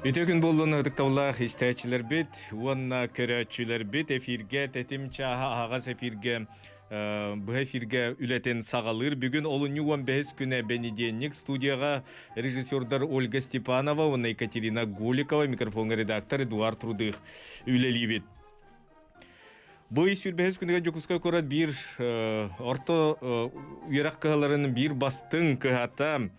Үтүө күн буоллун ытыктабыллаах истээччилэрбит уонна көрөөччүлэрбит эфиргэ тэтим чааһа аһаҕас эфиргэ быһа эфиргэ үлэтин саҕалыыр. Бүгүн олунньу 15 күнэ бэнидиэнньик студияҕа режиссердар Ольга Степанова уонна Екатерина Голикова, микрофоҥҥа редактор Эдуард Рудых үлэлиибит. Бу ый сүүрбэһис күнүгэр Дьокуускай куорат биир орто үөрэх кыһаларын биир бастыҥ кыһата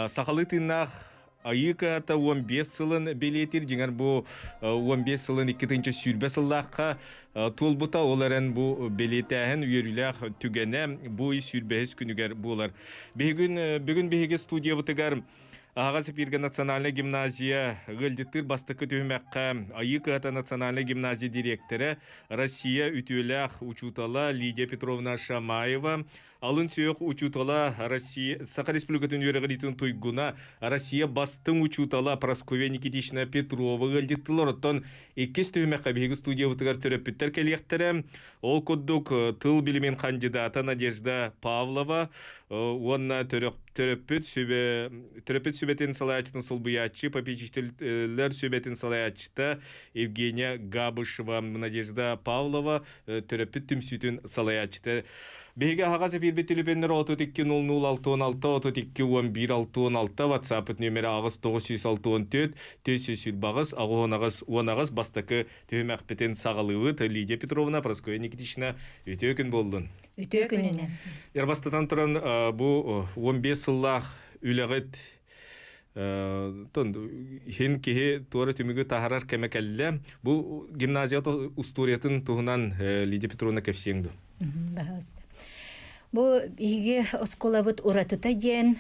сахалыы тыыннаах Айыы кыһата 15 сылын бэлиэтиир. Дьиҥэр бу 15 сылын 2020 сыллаахха туолбута. Ол эрэн бу бэлиэтээһин үөрүүлээх түгэнэ бу ый сүүрбэһис күнүгэр буолар. Бүгүн, бүгүн биһиги студиябытыгар Аһаҕас эфиргэ национальнай гимназия ыалдьыттыыр бастакы түһүмэххэ Айыы кыһата национальнай гимназия дириэктэрэ, Россия үтүөлээх учуутала Лидия Петровна Шамаева, Алын сүһүөх учуутала Россия Саха Республикатын үөрэҕириитин туйгуна Россия бастыҥ учуутала Прасковья Никитична Петрова ыалдьыттылар. Оттон иккис түһүмэххэ биһиги студиябытыгар төрөппүттэр кэлиэхтэрэ. Ол курдук тыл билимин хандьыдаата Надежда Павлова уонна төрөппүт сүбэ төрөппүт сүбэтин салайааччытын солбуйааччы попечителлэр сүбэтин салайааччыта Евгения Габышева, Надежда Павлова төрөппүт түмсүүтүн салайааччыта. Биһиги аһаҕас эфирбит телефоннара 32 00 66 32 11 66 WhatsApp нүөмэрэ 8 964 428 68 18 бастакы түһүмэхпитин саҕалыыбыт. Лидия Петровна, Прасковья Никитична, үтүө күн буоллун. Үтүө күнүнэн. Бастатан туран бу 15 сыллаах үлэҕит Хин киһи туора түмүгү таһарар кэмэ кэллэ. Бу гимназия устуоруйатын туһунан Лидия Петровна кэпсиэҥ дуу? Бу биһиги оскуолабыт уратыта диэн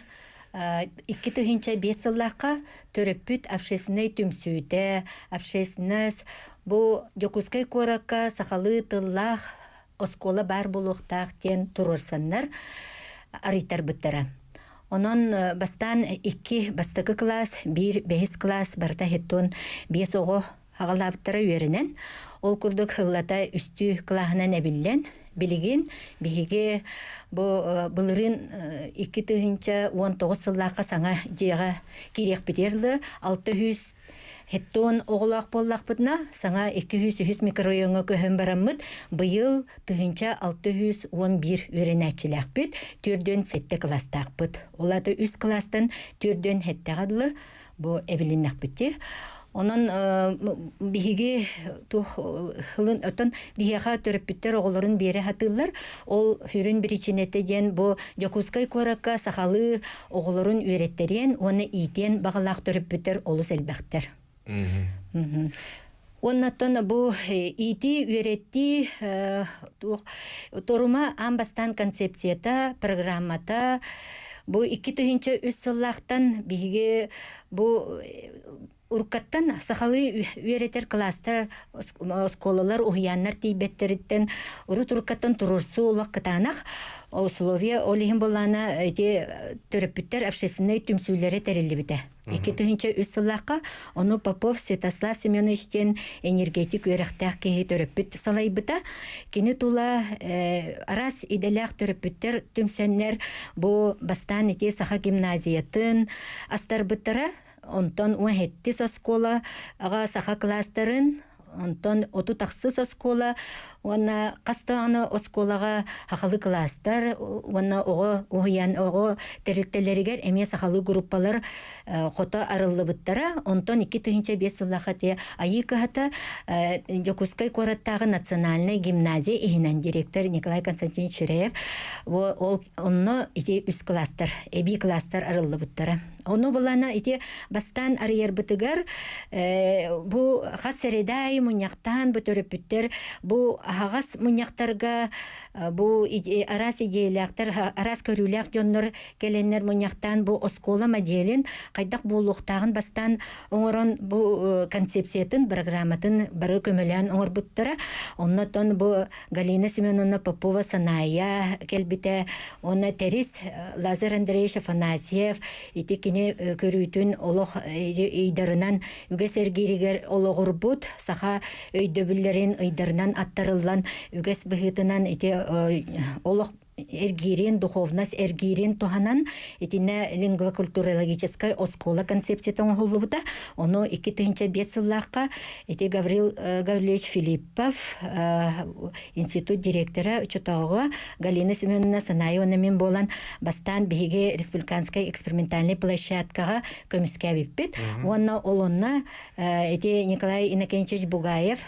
2005 сыллаахха төрөппүт общественнай түмсүүтэ, общественность бу Дьокуускай куоракка сахалыы тыллаах оскуола баар буолуохтаах диэн туруорсаннар арыйтарбыттара. Онон бастаан икки бастакы кылаас, биир бэһис кылаас барыта хеттон биэс оҕо аҕалаабыттара үөрэнэн, ол курдук сыллата үстүү кылааһынан эбиллэн, билигин биһиги бу былырыын 2019 сыллаахха саҥа дьиэҕэ киириэхпитигэр дылы 600 хеттон оҕолоох буоллахпытына, саҥа 203 микрорайоҥҥа көһөн бараммыт, быйыл 1611 үөрэнээччилээхпит, 47 кылаастаахпыт. Ол аата үс кылаастан 47-ҕэ дылы бу эбилиннэхпит. Онон биһиги туох ылын оттон биһиэхэ төрөппүттэр оҕолорун биэрэ сатыыллар. Ол сүрүн биричиинэтэ диэн бу Дьокуускай куоракка сахалыы оҕолорун үөрэттэриэн уонна иитиэн баҕалаах төрөппүттэр олус элбэхтэр. Уоннаттан бу иитии, үөрэттии туох торума аан бастаан концепцията, программата бу 2003 сыллаахтан биһиги бу уруккаттан сахалыы үөрэтэр кылаастар, оскуолалар, уһуйааннар тиийбэттэриттэн урут уруккаттан туруорсуу олох кытаанах условия ол иһин буоллаана ити төрөппүттэр общественнай түмсүүлэрэ тэриллибитэ. 2003 сыллаахха ону Попов Святослав Семенович диэн энергетик үөрэхтээх киһи төрөппүт салайбыта. Кини тула араас идэлээх төрөппүттэр түмсэннэр бу бастаан ити Саха гимназиятын астарбыттара. Онтон 17 оскуола аҕа саха кластерын онтон 36 оскуола уонна хас даҕаны оскуолаҕа сахалыы кылаастар уонна оҕо уһуйаан оҕо тэрилтэлэригэр эмиэ сахалыы группалар хото арыллыбыттара. Онтон 2005 сыллаахха те Айыы кыһата Дьокуускай куораттааҕы национальнай гимназия иһинэн директор Николай Константинович Чиряев ол онно ити үс класстар эбии класстар арыллыбыттара. Ону булана ити бастаан арыйарбытыгар бу хас сэрэдээй мунньахтаан бу төрөппүттэр бу аһаҕас мунньахтарга бу араас идиэйэлээхтэр араас көрүүлээх дьоннор кэлэннэр мунньахтаан бу оскуола моделин хайдах буолуохтааҕын бастаан оҥорон бу концепциятын программатын бары көмөлөөн оҥорбуттара. Оннотон бу Галина Семеновна Попова Саная кэлбитэ уонна Тэрис Лазарь Андреевич Афанасьев ити кини көрүүтүн олох ыйдарынан үгэс эргииригэр олоҕурбут саха өйдөбүллэрин ыйдарынан аттарыллан үгэс быһыытынан ити олох эргиирин, духовность эргиирин туһанан итиннэ лингвокультурологическай оскуола концепцията оҥоһуллубута. Ону 2005 сыллаахха ити Гаврил Гаврильевич Филиппов институт директора очотооҕу Галина Семеновна Санаева мин буолан бастаан биһиги республиканскай экспериментальнай площадкаҕа көмүскээбиппит. Уонна ол онно ити Николай Иннокентьевич Бугаев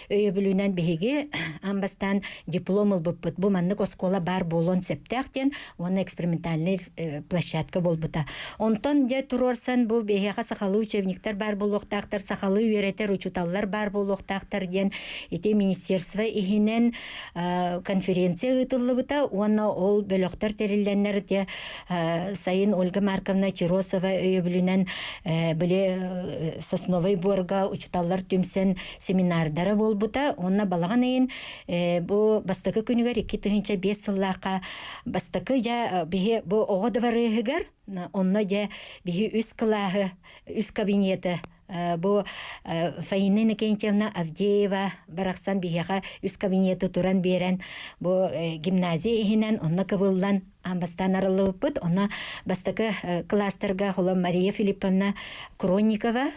өйөбүлүнэн биһиги аан бастаан диплом ылбыппыт. Бу маннык оскуола баар буолуон сөптөөх диэн уонна экспериментальный площадка буолбута. Онтон дьэ туруорсан бу биһиэхэ сахалыы учебниктар баар буолуохтаахтар, сахалыы үөрэтэр учууталлар баар буолуохтаахтар диэн ити министерство иһинэн конференция ыытыллыбыта уонна ол бөлөхтөр тэриллэннэр дьэ сайын Ольга Марковна Черосова өйөбүлүнэн били Сосновый Борга учууталлар түмсэн семинардара буолбута уонна балаҕан ыйын бу бастакы күнүгэр 2005 сыллаахха бастакы дьэ биһи бу оҕо дыбарыаһыгар онно дьэ биһи үс кылааһы үс кабинеты бу Фаина Иннокентьевна Авдеева барахсан биһиэхэ үс кабинеты туран биэрэн бу гимназия иһинэн онно кыбыллан аан бастаан арыллыбыппыт. Онно бастакы кластерга холом Мария Филипповна Кронникова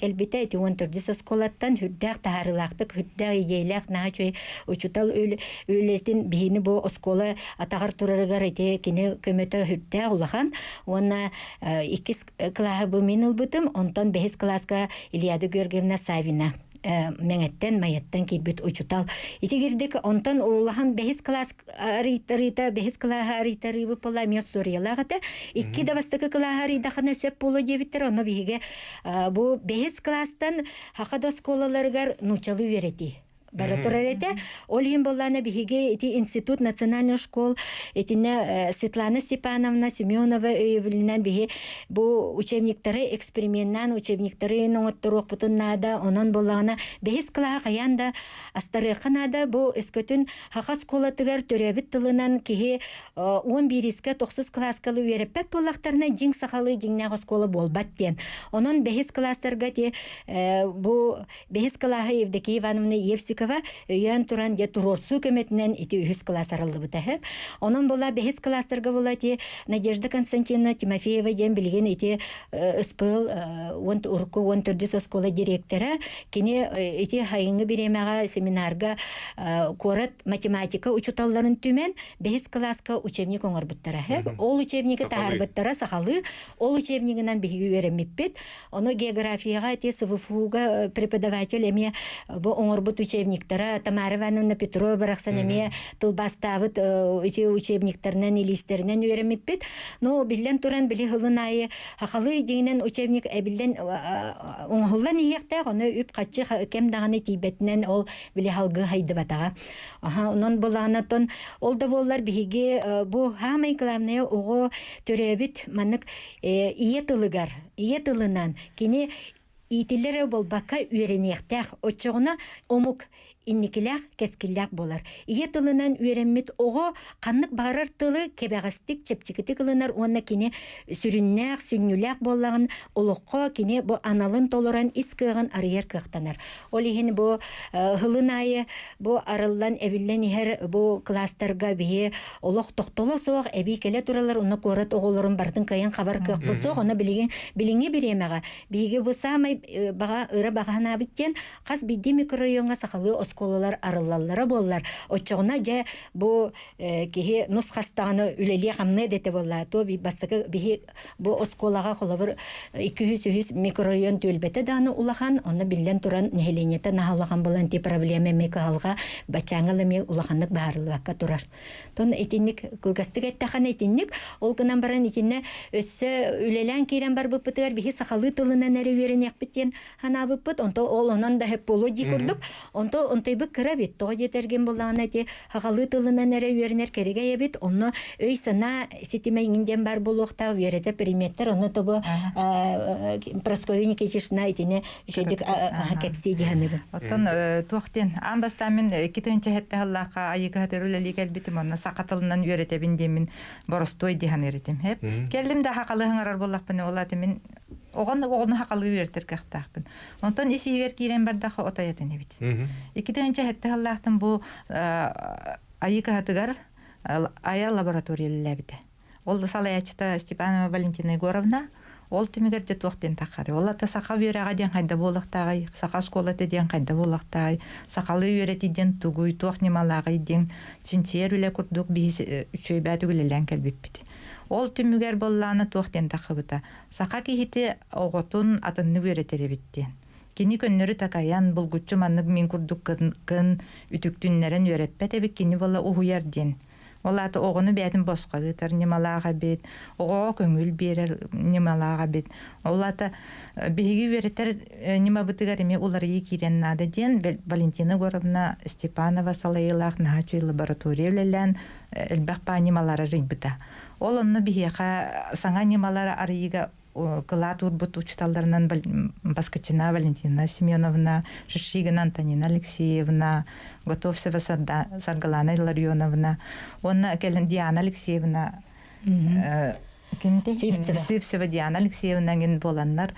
кэлбитэ. Ити 14 оскуолаттан үрдээх таһаарыылаахтык, үрдээх идеялаах наһаа үчүгэй учуутал үлэтин биһини бу оскуола атаҕар турарыгар ити кини көмөтө үрдээх улахан. Уонна иккис кылааһы бу мин ылбытым. Онтон бэһис кылааска Ильяда Георгиевна Савина Мэҥэттэн, Майаттан киирбит учутал. Ити кирдик онтон улахан бэһис класс арыйтарыыта, бэһис кылааһы арыйтарыыбыт буолла эмиэ историялаах этэ. Икки да бастакы кылааһы арыйдахына сөп буолуо диэбиттэр. Онно биһиги бу бэһис класстан хаха да оскуолаларыгар нууччалыы үөрэтии бара турар этэ. Ол иһин буоллаана биһиги ити институт национальный школ итиннэ Светлана Степановна Семенова өйөбүлүнэн биһи бу учебниктары эксперименнаан учебниктары оҥотторуохпутун наада. Онон буоллаҕына бэһис кылааһа хайаан да астарыахха наада. Бу өскөтүн Хаха оскуолатыгар төрөөбүт тылынан киһи 11-искэ тохсус кылааскалы үөрэппэт буоллахтарына дьиҥ сахалыы дьиҥнээх оскуола буолбат диэн. Онон бэһис кылаастарга ти бу бэһис кылааһы Евдокия Ивановна Евсикова өйөөн туран дьэ туруорсуу көмөтүнэн ити үһүс кылаас арыллыбыта. Онон була бэһис кылаастарга була ити Надежда Константиновна Тимофеева диэн билигин ити СПЛ урукку 14 оскуола директора кини ити хайыҥҥы бириэмэҕэ семинарга куорат математика учууталларын түмэн бэһис кылааска учебник оҥорбуттара. Ол учебниги таһаарбыттара сахалыы, ол учебнигынан биһиги үөрэммиппит. Ону географияҕа ити СВФУга преподаватель эмиэ бу оҥорбут учебниктара Тамара Ивановна Петрова барахсан эмиэ тылбаастаабыт ити учебниктарынан илиистэринэн үөрэммиппит. Но биллэн туран били сылын аайы сахалыы дьиҥинэн учебник эбиллэн оҥоһуллан иһиэхтээх, ону үп-харчы кэм даҕаны тиийбэтинэн ол били халгыы хайдыбатаҕа. Аха, онон былаанатон ол да буоллар биһиги бу хаамай главное оҕо төрөөбүт маннык ийэ тылыгар, ийэ тылынан кини иитиллэр буолбакка үөрэниэхтээх. Оччоҕуна омук инникилээх, кэскиллээх буолар. Ийэ тылынан үөрэммит оҕо ханнык баҕарар тылы кэбэҕэстик, чэпчэкитик ылынар уонна кини сүрүннээх, сүнньүлээх буоллаҕын олоххо кини бу аналын толорон ис кыаҕын арыйар кыахтанар. Ол иһин бу һылын аайы бу арыллан эбиллэн иһэр бу класстарга биһи олох тохтоло суох эбии кэлэ туралар уонна куорат оҕолорун барытын кыайан хабар кыахпыт суох. Онно билигин билиҥҥи бириэмэҕэ биһиги бу саамай баҕа ыра баҕаһынаабыт диэн хас биирдии микрорайоҥҥа сахалыы оскуолалар арыллаллара буоллар оччоҕуна дьэ бу киһи нус хастаҕына үлэлиэ-хамныа дэтэ буолла то бастакы биһи бу оскуолаҕа холобур 203 микрорайон түөлбэтэ даҕаны улахан онно биллэн туран нэһилиэнньэтэ наһаа улахан буолан ти проблема эмиэ кыһалҕа баччааҥҥа эмиэ улаханнык быһаарыллыбакка турар тон итинник кылгастык эттэххинэ итинник ол гынан баран итиннэ өссө үлэлээн киирэн барбыппытыгар биһи сахалыы тылынан эрэ үөрэниэхпит диэн санаабыппыт онто ол онон да сөп буолуо дии курдук онто онтойбут кыра эбит тоҕо диэтэргин буоллаҕына ити сахалыы тылынан эрэ үөрэнэр кэрэгэй эбит онно өй-санаа ситимэ иҥин диэн баар буолуохтаах үөрэтэр предметтэр онно тобу Прасковья Никитична итини үчүгэйдик кэпсии дии саныыбын. Оттон туох диэн аан бастаан мин 2007 сыллаахха айыыга үлэлии кэлбитим онно саха тылынан үөрэтэбин диэммин боростуой дии саныыр этим. Кэллим да сахалыы ыҥырар буоллахпына ол аты мин оҕон оҕону сахалыы үөрэтэр кыахтаахпын. Онтон ис иһигэр киирэн бардахха отой атын эбит. 2007 сыллаахтан бу айыы кыһатыгар Айар лаборатория үлэлээбитэ. Ол салайааччыта Степанова Валентина Егоровна ол түмүгэр дьэ туох диэн таххары. Ол ата саха үөрэҕэ диэн хайда буолуохтааҕый, саха оскуолата диэн хайда буолуохтааҕый, сахалыы үөрэтии диэн тугуй, туох ньымалааҕый диэн чинчийэр үлэ курдук биһи үчүгэйбээтик үлэлээн кэлбиппит. Ол түмүгэр буоллаана туох диэн таххыбыта. Саха киһити оҕотун атыннык үөрэтэр эбит диэн. Кини көннөрү такайан, булгуччу маннык мин курдук кын үтүктүннэрэн үөрэппэт эбит, кини буола уһуйар диэн. Ол аата оҕону бэйэтин босхо ыытар ньымалаах эбит, оҕоҕо көҥүл биэрэр ньымалаах эбит. Ол аата биһиги үөрэтэр ньымабытыгар эмиэ уларыйыы киирэн наада диэн Валентина Егоровна Степанова салайыылаах наһаа үчүгэй лаборатория үлэлээн элбэх баа ньымалары арыйбыта. Ол онно биһиэхэ саҥа ньымалары арыйыыга кылаат уурбут учууталларынан Баскачина Валентина Семеновна, Шишигина Антонина Алексеевна, Готовцева Саргылана Илларионовна уонна кэлин Диана Алексеевна Сивцева Диана Алексеевна гин буоланнар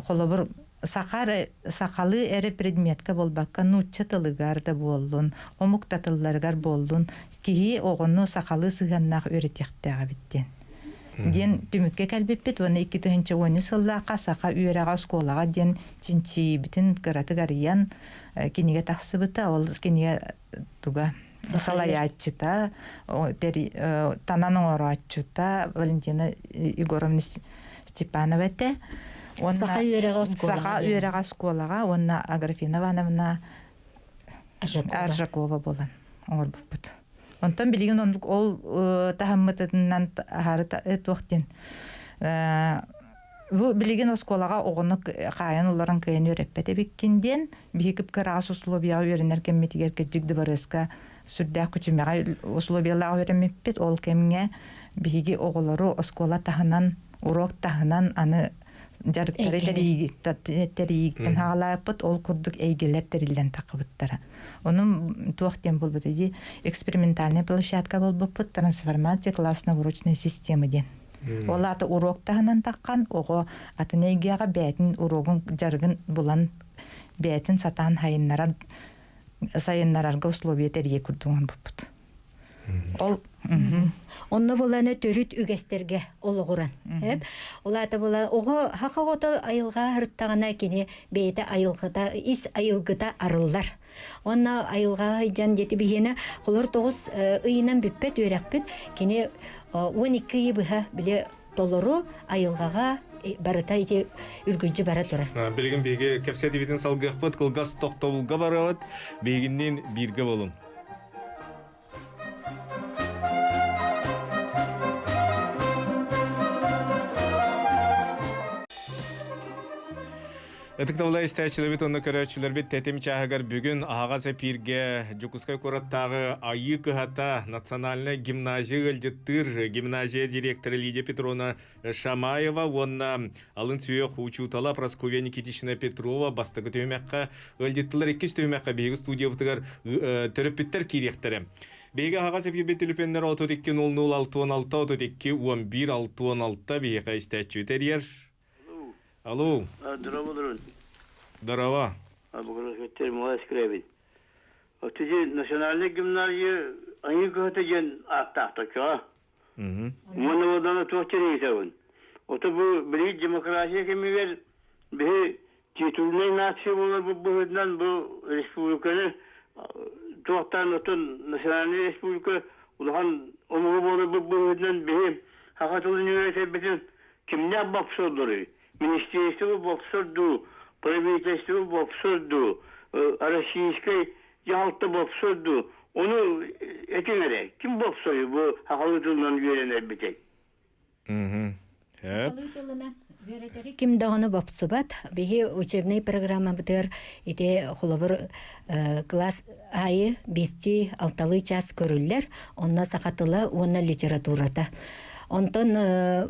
холобур сахар сахалыы эрэ предметка буолбакка нуучча тылыгар да буоллун омук да тылларыгар буоллун киһи оҕону сахалыы сыһыаннаах үөрэтиэхтээх эбит диэн диэн түмүккэ кэлбиппит уонна 2013 сыллаахха саха үөрэҕэ оскуолаҕа диэн чинчийиибитин кыратык арыйан кинигэ тахсыбыта. Ол кинигэ туга салайааччыта, танан оҥорооччута Валентина Егоровна Степанова этэ. Саха үөрэҕэ оскуолаҕа. Саха үөрэҕэ оскуолаҕа уонна Аграфена Ивановна Аржакова буолан оҥорбуппут. Онтон билигин оннук ол таһыммытынан аһары туох диэн бу билигин оскуолаҕа оҕону хаайан олорон кыайан үөрэппэт эбиккин диэн биһи кып-кыраҕас условияҕа үөрэнэр кэммитигэр кырдьык дыбарыаска сүрдээх күчүмэҕэй условиялаах үөрэммиппит. Ол кэмҥэ биһиги оҕолору оскуола таһынан, урок таһынан аны дьарыктары тэрийииттэн хаалааппыт, ол курдук эйгэлэр тэриллэн таххыбыттара. Онон туох диэн буолбут дии экспериментальная площадка буолбуппут трансформация классно-урочной системы диэн. Ол аата уруок таһынан таххан оҕо атын эйгэҕэ бэйэтин уруогун дьарыгын булан бэйэтин сатаан хайыннарар сайыннарарга условия тэрийэ курдук оҥорбуппут. Ол Онно буланы төрүт үгэстэргэ олоҕуран. Ол аата була оҕо хаха оҕото айылҕа ырыттаҕына кини бэйэтэ айылҕата ис айылгыта арыллар. Онно айылҕаҕа сылдьан диэти биһиэнэ холор тоҕус ыйынан бүппэт үөрэхпит кини 12 ыйы быһа били толору айылҕаҕа барыта ити үргүлдьү бара турар. Билигин биһиги кэпсэтиибитин салгыахпыт, кылгас тохтобулга барабыт. Биһигинниин бииргэ болун. Ытыктабыллаах истээччилэрбит уонна көрөөччүлэрбит тэтим чааһыгар бүгүн аһаҕас эпииргэ Дьокуускай куораттааҕы Айыы кыһата национальнай гимназия ыалдьыттыыр гимназия директора Лидия Петровна Шамаева уонна алын сүһүөх учуутала Прасковья Никитична Петрова бастакы түһүмэххэ ыалдьыттылар. Иккис түһүмэххэ биһиги студиябытыгар төрөппүттэр киириэхтэрэ. Биһиги аһаҕас эпиирбит түлүпүөннэр 32 00 66 32 11 66 биһиэхэ истээччи тэрийэр. Алло. Здорово, Дорон. Здорово. Бүгүн Отiji национальный гимназия айыы кыһата диэн ааттаахтачча. Уонна одана туох тэрийсэбин. Ото бу били демократия кэмигэр биһи титульнай нация буолар быһыытынан бу республиканы туохтаан отон национальный республика улахан омугу буолар быһыытынан биһи саха тылын үөрэтэрбитин кимнээх бопсордоруй? Министерство бопсор дуу, правительство бопсор дуу, российскай дьаһалта бопсор дуу, ону этиҥ эрэ, ким бопсорүй бу сахалыы тылынан үөрэнэрбитий? Сахалыы тылынан үөрэтэри ким даҕаны бопсубат. Биһи учебнай программабытыгар ити холобур класс аайы биэстии алталыы час көрүллэр. Онно саха тыла уонна литературата. Онтон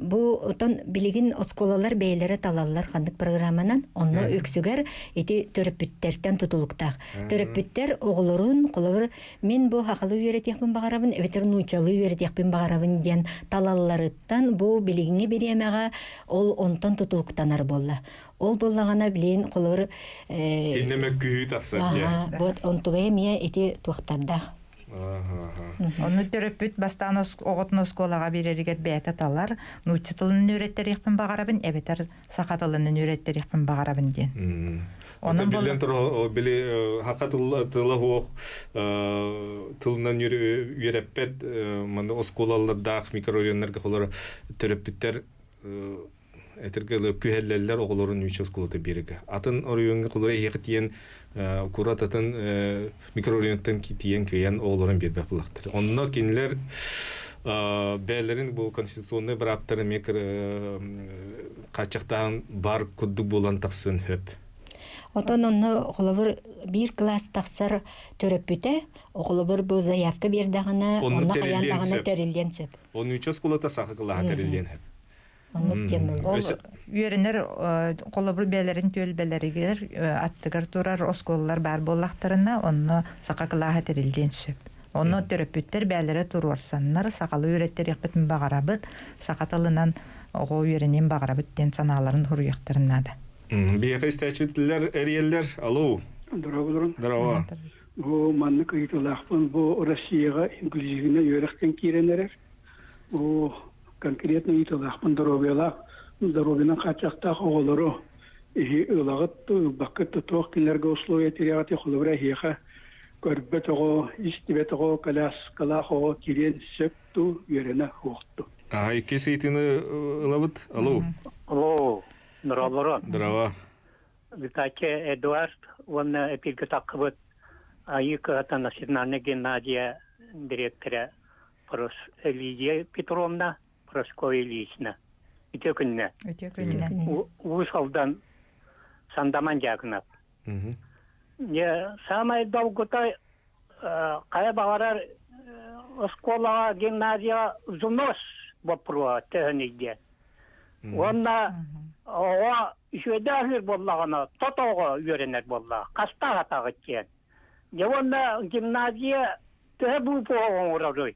бу отон билигин оскуолалар бэйэлэрэ талаллар ханнык программанан онно үксүгэр ити төрөппүттэртэн тутулуктаах. Төрөппүттэр оҕолорун холобур мин бу сахалыы үөрэтиэхпин баҕарабын эбэтэр нууччалыы үөрэтиэхпин баҕарабын диэн талалларыттан бу билиҥҥи бириэмэҕэ ол онтон тутулуктанар буолла. Ол буоллаҕына билин холобур Иннэ мөккүһүү тахсар диye. Вот онтугай эмиэ ити туохтардаах. Онно төрөппүт бастаан оҕотун оскуолаҕа биэрэригэр бэйэтэ талар, нуучча тылын үөрэттэриэхпин баҕарабын эбэтэр саха тылын үөрэттэриэхпин баҕарабын диэн. Онон биллэн турар, били хака тыла хуох тылынан үөрэппэт манна оскуолалардаах микрорайоннарга холор төрөппүттэр этэргэ күһэллэллэр оҕолорун нуучча оскуолата биэрэргэ. Атын оройуоҥҥа холор эһиэхэ тиийэн курат атын микрорайонтан тиийэн кыайан оҕолорун биэрбэт буллахтар. Онно кинилэр бэйэлэрин бу конституционнай бырааптарын эмиэ хааччахтаан бар курдук буолан тахсын хөп. Отон онно холобур биир класс тахсар төрөппүтэ, холобур бу заявка биэрдэҕинэ, онно хайаан даҕаны тэриллиэн сөп. Оннууча оскуолата саха кылааһа тэриллиэн сөп. Оннук диэн Ол үөрэнэр холобур бэйэлэрин түөлбэлэригэр аттыгар турар оскуолалар баар буоллахтарына, онно саха кылааһа тэриллиэн сөп. Онно төрөппүттэр бэйэлэрэ туруорсаннар, сахалыы үөрэттэриэхпитин баҕарабыт, саха тылынан оҕо үөрэниэн баҕарабыт диэн санааларын суруйуохтарын наада. Биһиэхэ истээччилэр эрийэллэр. Алло. Здорово. Здорово. Бу маннык ыйытыылаахпын. Бу Россияҕа инклюзивнай үөрэхтэн киирэн эрэр. Бу конкретно ыйытыылаахпын доруобуйалаах, здоровьенан хааччахтаах оҕолору иһи ылаҕыт ылбаккыт да туох кинилэргэ условия тириэҕит холобура эһиэхэ көрбөт оҕо, истибэт оҕо, коляскалаах оҕо кириэн сөп дуу, үөрэнэ суох дуу? Аха, иккис ыйытыыны ылабыт. Алло. Алло. Здорово. Здорово. Виталий Эдуард уонна эпиргэ таххыбыт Айыы кыһата национальная гимназия директора Лидия Петровна Прасковья Ильична. Үтүө күннэ. Үтүө күннэ. Уус Алдан Сандаман Дьяконов. Не самай долгута хайа баҕарар оскуолаҕа гимназия взнос боппуруоһа төһөнүй диэн. Уонна оҕо үчүгэйдээх буоллаҕына тот оҕо үөрэнэр буоллаҕа хастаах атаҕыт диэн. Дьэ уонна гимназия төһө бупуо оҥороруй?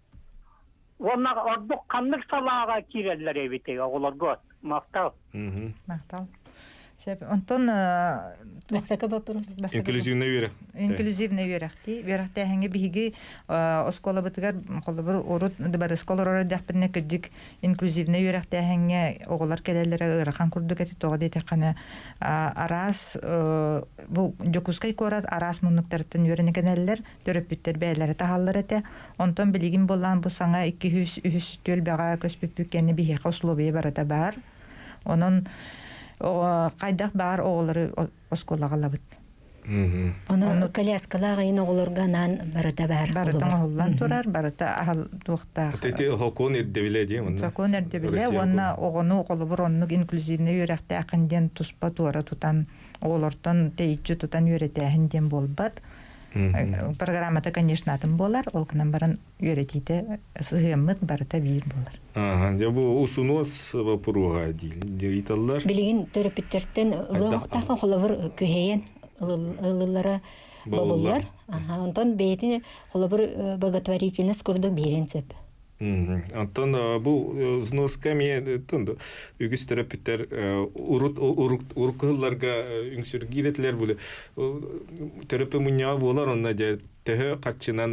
Уонна ордук ханнык салааҕа киирэллэр эбитий оҕолорго? Махтал. Махтал. Сөп. Онтон Бастакы вопрос. Инклюзивный үөрэх. Инклюзивный үөрэхти. Үөрэхтээһиҥҥэ биһиги оскуолабытыгар холобур урут дыбарыска олорор эрдэхпитинэ кырдьык инклюзивный үөрэхтээһиҥҥэ оҕолор кэлэллэрэ ыарахан курдук этэ тоҕо диэтэххинэ араас бу Дьокуускай куорат араас муннуктарыттан үөрэнэ кэлэллэр төрөппүттэр бэйэлэрэ таһаллар этэ. Онтон билигин буоллаан бу саҥа 203 түөлбэҕэ көспүппүт кэннэ биһиэхэ условия барыта баар. Онон хайдах баар оҕолору оскуолаҕа ылабыт. Ону коляскалаах айын оҕолорго анаан барыта баар. Барыта оҥоһуллан турар, барыта аһал туохтаах. Ити сокуон ирдэбилэ дии онно. Сокуон ирдэбилэ уонна оҕону холобур оннук инклюзивнай үөрэхтээххин диэн туспа туора тутан оҕолортон тэйиччи тутан үөрэтээһин диэн буолбат. Программата, конечно, атын буолар, ол гынан баран үөрэтиитэ сыһыаммыт барыта биир буолар. Дьэ бу усунуос боппуруоһа диир Билигин төрөппүттэртэн ылыахтаахха холобур күһэйэн ылыллара бобуллар. Онтон бэйэтин холобур благотворительность курдук биэрэн сөп. Онтон бу взноска эмиэ үгүс төрөппүттэр урут урукку сылларга үҥсүргиир этилэр бу төрөппү мунньаҕа буолар онно дьэ төһө харчынан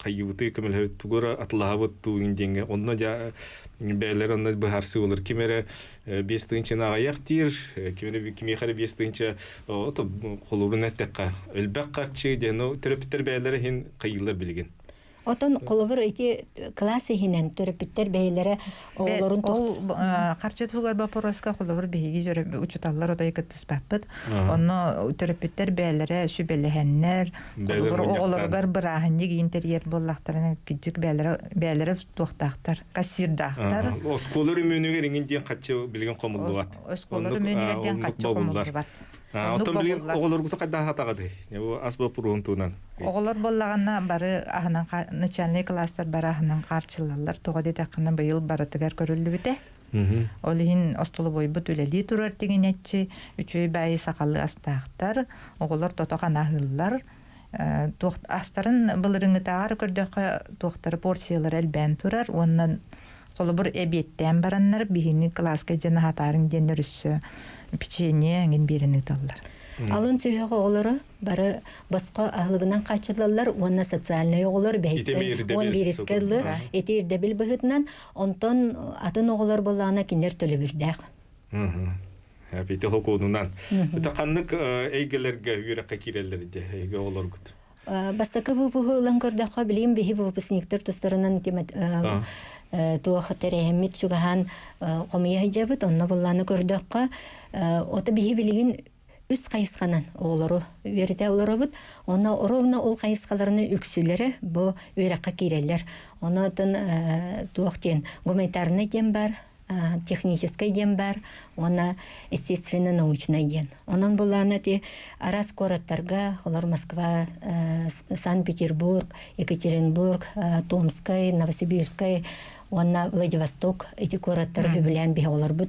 хайыбыты көмөлөһөбүт тугу эрэ атылаһабыт дуу диэҥҥэ онно дьэ бэйэлэр онно быһаарсыы болар ким эрэ 5 тыһыынчаны аҕыйах диир ким эрэ кимиэхэ эрэ 5 тыһыынча холобурун эттэххэ элбэх харчы диэн төрөппүттэр бэйэлэрэ иһин хайыылар билигин. Отон холобур ити класс иһинэн төрөппүттэр бэйэлэрэ оҕолорун Ол харчы туһугар боппуруоска холобур биһиги учууталлар отой кыттыспаппыт. Онно төрөппүттэр бэйэлэрэ сүбэлэһэннэр, холобур оҕолоругар бырааһынньык интерьер буоллахтарына кырдьык бэйэлэрэ бэйэлэрэ туохтаахтар, кассирдаахтар. Оскуола өрөмүөнүгэр иҥин диэн харчы билигин хомуллубат. Оскуола өрөмүөнүгэр диэн харчы хомуллубат. Оттон билигин оҕолоргуту хайдах атаҕаday? Бу ас боппуруоһун туһунан. Оҕолор буоллаҕына бары аһынан начальный класстар бары аһынан харчылаллар. Тоҕо диэтэххинэ быйыл барытыгар көрүллүбүтэ. Ол иһин остолобуойбут үлэлии турар тигинэччи, үчүгэй баайы сахалыы астаахтар, оҕолор тото ханаһыыллар. Туох астарын былырыҥҥытааҕар көрдөххө туохтары порциялара элбээн турар уонна холобур эбиэттээн бараннар биһини кылааска дьэн аһатаарыҥ диэн өрүссө печенье эҥин биэрэн ыыталлар. Алын сүһүөх оҕолоро бары босхо аһылыгынан хааччыллаллар уонна социальнай оҕолор бэһистэн 11-скэ ылы ити ирдэбил быһыытынан, онтон атын оҕолор буоллаҕына кинилэр төлөбүрдээх. Ити хокуонунан. Ити ханнык эйгэлэргэ үөрэххэ киирэллэр ди эйгэ оҕолоргут? Бастакы выпуһу ылан көрдөххө, билигин биһи выпускниктар тустарынан туох тэрээһиммит чугаһаан хомуйа сылдьабыт, онно буллааны көрдөххө, ото биһи билигин үс хайысханан оҕолору үөрэтэ олоробут. Онно ровно ол хайысхаларını үксүлэрэ бу үөрэххэ киирэллэр. Онон туох диэн гуманитарный диэн бар, техническэй диэн бар уонна естественно-научнай диэн. Онон буллаана ти араас куораттарга, олор Москва, Санкт-Петербург, Екатеринбург, Томскай, Новосибирскай уонна Владивосток ити куораттары үбүлээн биһи олорбут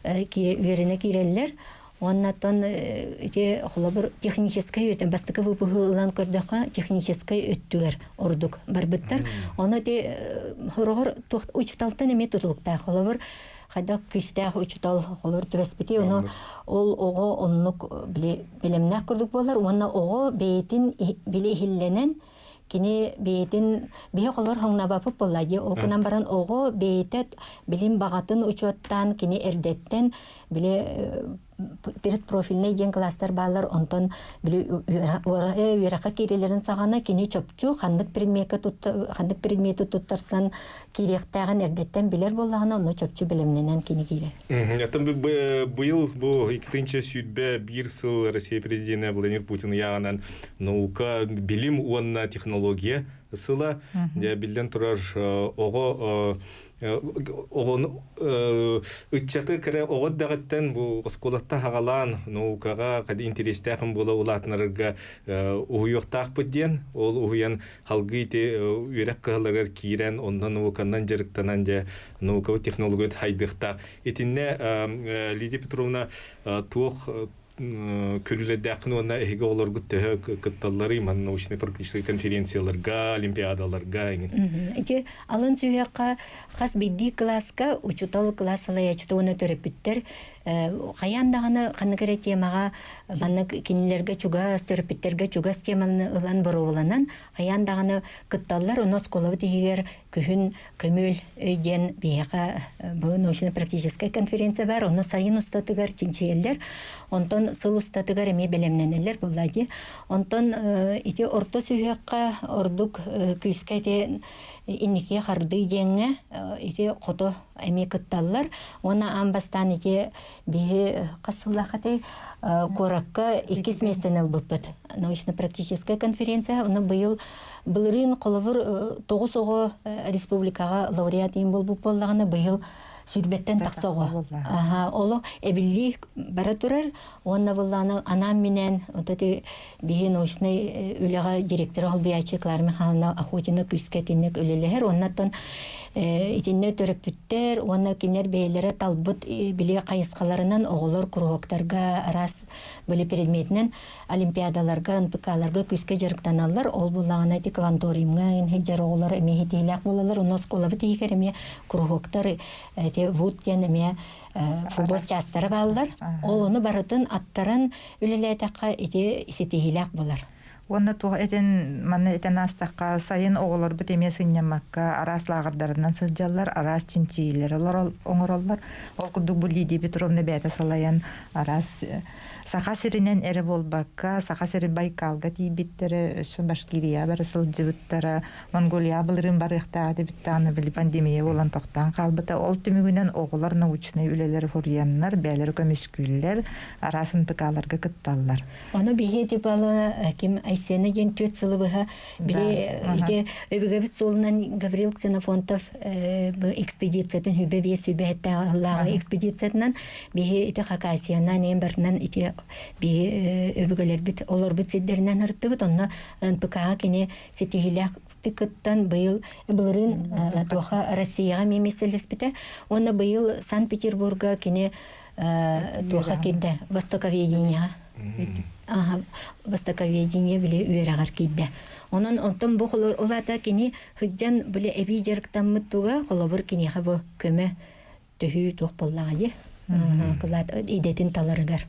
үөрэнэ киирэллэр. Уоннаттан ити холобур техническэй өттүн бастакы выпуһу ылан көрдөххө, техническэй өттүгэр ордук барбыттар. Ону ити хороҕор учуталтан эмиэ тутулуктаах. Холобур хайдах күүстээх учутал холор түбэспити, ону ол оҕо оннук билимнээх курдук буолар уонна оҕо бэйэтин били иһиллэнэн кини бэйэтин биһи холор хоҥнабапыт буолла дии. Ол гынан баран оҕо бэйэтэ билим баҕатын учуоттаан кини эрдэттэн били предпрофильный диэн класстар бааллар, онтон били үөрэххэ киирэлэрин саҕана кини чопчу ханнык предметкэ ханнык предмети туттарсан киириэхтээҕин эрдэттэн билэр буоллаҕына, онно чопчу бэлэмнэнэн кини киирэр. Оттон быйыл бу 2021 сыл Россия президенэ Владимир Путин ыйааҕынан наука, билим уонна технология сыла. Биллэн турар, оҕо оҕону ыччаты кыра оҕо даҕыттан бу оскуолатта хагалаан наукаҕа кади интэриэстээхин буола улаатынарга уһуйуохтаахпыт диэн, ол уһуйан халгыы ити үөрэх кыһаларыгар киирэн, онно науканан дьарыктанан дьэ наука технология хайдыахтаах. Итиннэ Лидия Петровна туох көрүүлэрдээххин уонна эһиги оҕолоргут төһө кытталларый манна научнай практическай конференцияларга, олимпиадаларга эҥин? Ити алын сүһүөххэ хас биирдии кылааска учуутал, кылаас салайааччыта уонна төрөппүттэр хайаан даҕаны ханнык эрэ темаҕа маннык кинилэргэ чугас, төрөппүттэргэ чугас теманы ылан боруобаланан хайаан даҕаны кытталлар. Ону оскуолабыт иһигэр күһүн көмүл өй диэн биһиэхэ бу научно-практическай конференция бар, ону сайын устатыгар чинчийэллэр, онтон сыл устатыгар эмиэ бэлэмнэнэллэр буолла дии. Онтон ити орто сүһүөххэ ордук күүскэ ити инникигэ хардыы диэҥҥэ ити хото эмиэ кытталлар. Уонна аан бастаан ити биһи хас сыллаах этэй куоракка иккис миэстэни ылбыппыт научно-практическая конференция. Ону быйыл былырыын холобур 9 оҕо республикаҕа лауреат иин буолбут буоллаҕына, быйыл 20-тэн тахса оҕо. Олох эбиллии бара турар. Уонна быллааны анаан-минээн вот биһи научнай үлэҕэ директор холбуйааччы Клара Михайловна Охотина күүскэ итинник үлэлэһэр. Уоннаттан итиннэ төрөппүттэр уонна кинилэр бэйэлэрэ талбыт били хайысхаларынан оҕолор куруһуоктарга араас били предметинэн олимпиадаларга, НПК-ларга күүскэ дьарыктаналлар. Ол буоллаҕына ити кванториумҥа инһидьэр оҕолор эмиэ хитиилээх буолаллар. Онно оскуолабыт иһигэр эмиэ куруһуоктар, ити ВУД диэн эмиэ футбол чаастара бааллар. Ол ону барытын аттаран үлэлээтэххэ ити ситиһиилээх буолар. Уонна туох этин манна этэн аастахха, сайын оҕолорбут эмиэ сынньаммакка араас лааҕырдарынан сылдьаллар, араас чинчийиилэр оҥороллор. Ол курдук бу Лидия Петровна бэйэтэ салайан араас Саха сиринэн эрэ буолбакка, Саха сирин Байкалга тиийбиттэрэ, өссө Башкирия бары сылдьыбыттара, Монголия былырыын барыахтаах этибит били пандемия буолан тохтоон хаалбыта. Ол түмүгүнэн оҕолор научнай үлэлэри хуруйаннар, бэйэлэри көмүскүүллэр, араас НПК-ларга кытталлар. Ону биһи типала ким Айсена диэн 4 сылы быһа били ити өбүгэбит суолунан Гаврил Ксенофонтов экспедициятын хүбэ биэс сүбэһэттээҕи экспедициятынан биһи ити Хакасиянан эм барынан ити биһи өбүгэлэрбит олорбут сирдэринэн ырыттыбыт. Онно НПК-ҕа кини ситиһиилээх кыттан быйыл былырыын туоха Россияҕа миэмиэсэлэспитэ. Уонна быйыл Санкт-Петербурга кини туоха киирдэ, востоковедениеҕа. Востоковедение били үөрэҕэр киирдэ. Онон онтон бу олата кини сылдьан били эбии дьарыктаммыт туга холобур киниэхэ бу көмө төһүү туох буоллаҕа дии. Кылаат идэтин таларыгар.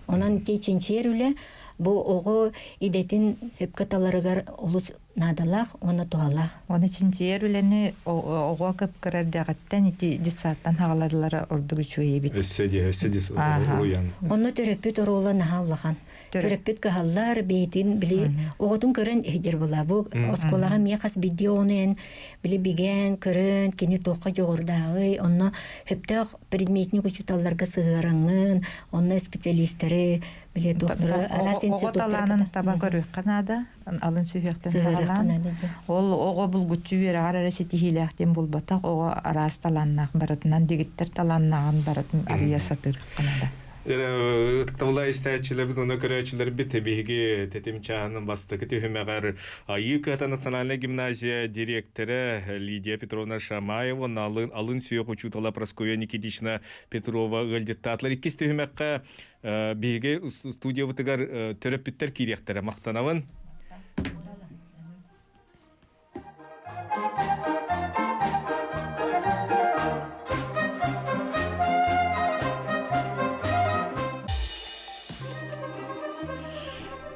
Онон ити чинчийэр үлэ бу оҕо идэтин сөпкө таларыгар олус наадалаах уонна туһалаах. Оны чинчийэр үлэни оҕо кып-кыра эрдэҕиттэн ити детсадтан хаҕаларылара ордук үчүгэй эбит. Өссө дии, өссө дии уһуйан. Онно төрөппүт оруола наһаа улахан. Төрөппүт кыһаллар бэйэтин били оҕотун көрөн иһдир була. Бу оскуолаҕа эмиэ хас биирдии оҕону эн били бигээн көрөн кини туохха дьоҕурдааҕый, онно сөптөөх предметник учууталларга сыһыараҥҥын, онно специалистары били туохтары араас Оҕо институттарга талаанын таба көрүөххэ наада, алын сүһүөхтэн саҕалаан. Ол оҕо булгуччу үөрэҕэр эрэ ситиһиилээх диэн буолбатах, оҕо араас талааннаах барытынан дэгиттэр талааннааҕын барытын арыйа сатыырга наада. Ытыктабыллаах истээччилэрбит уонна көрөөччүлэрбит биһиги тэтим чааһынын бастакы түһүмэҕэр Айыы Кыһата национальнай гимназия дириэктэрэ Лидия Петровна Шамаева уонна алын, алын сүһүөх учуутала Прасковья Никитична Петрова ыалдьыттаатылар. Иккис түһүмэххэ биһиги студиябытыгар төрөппүттэр киириэхтэрэ. Махтанабын.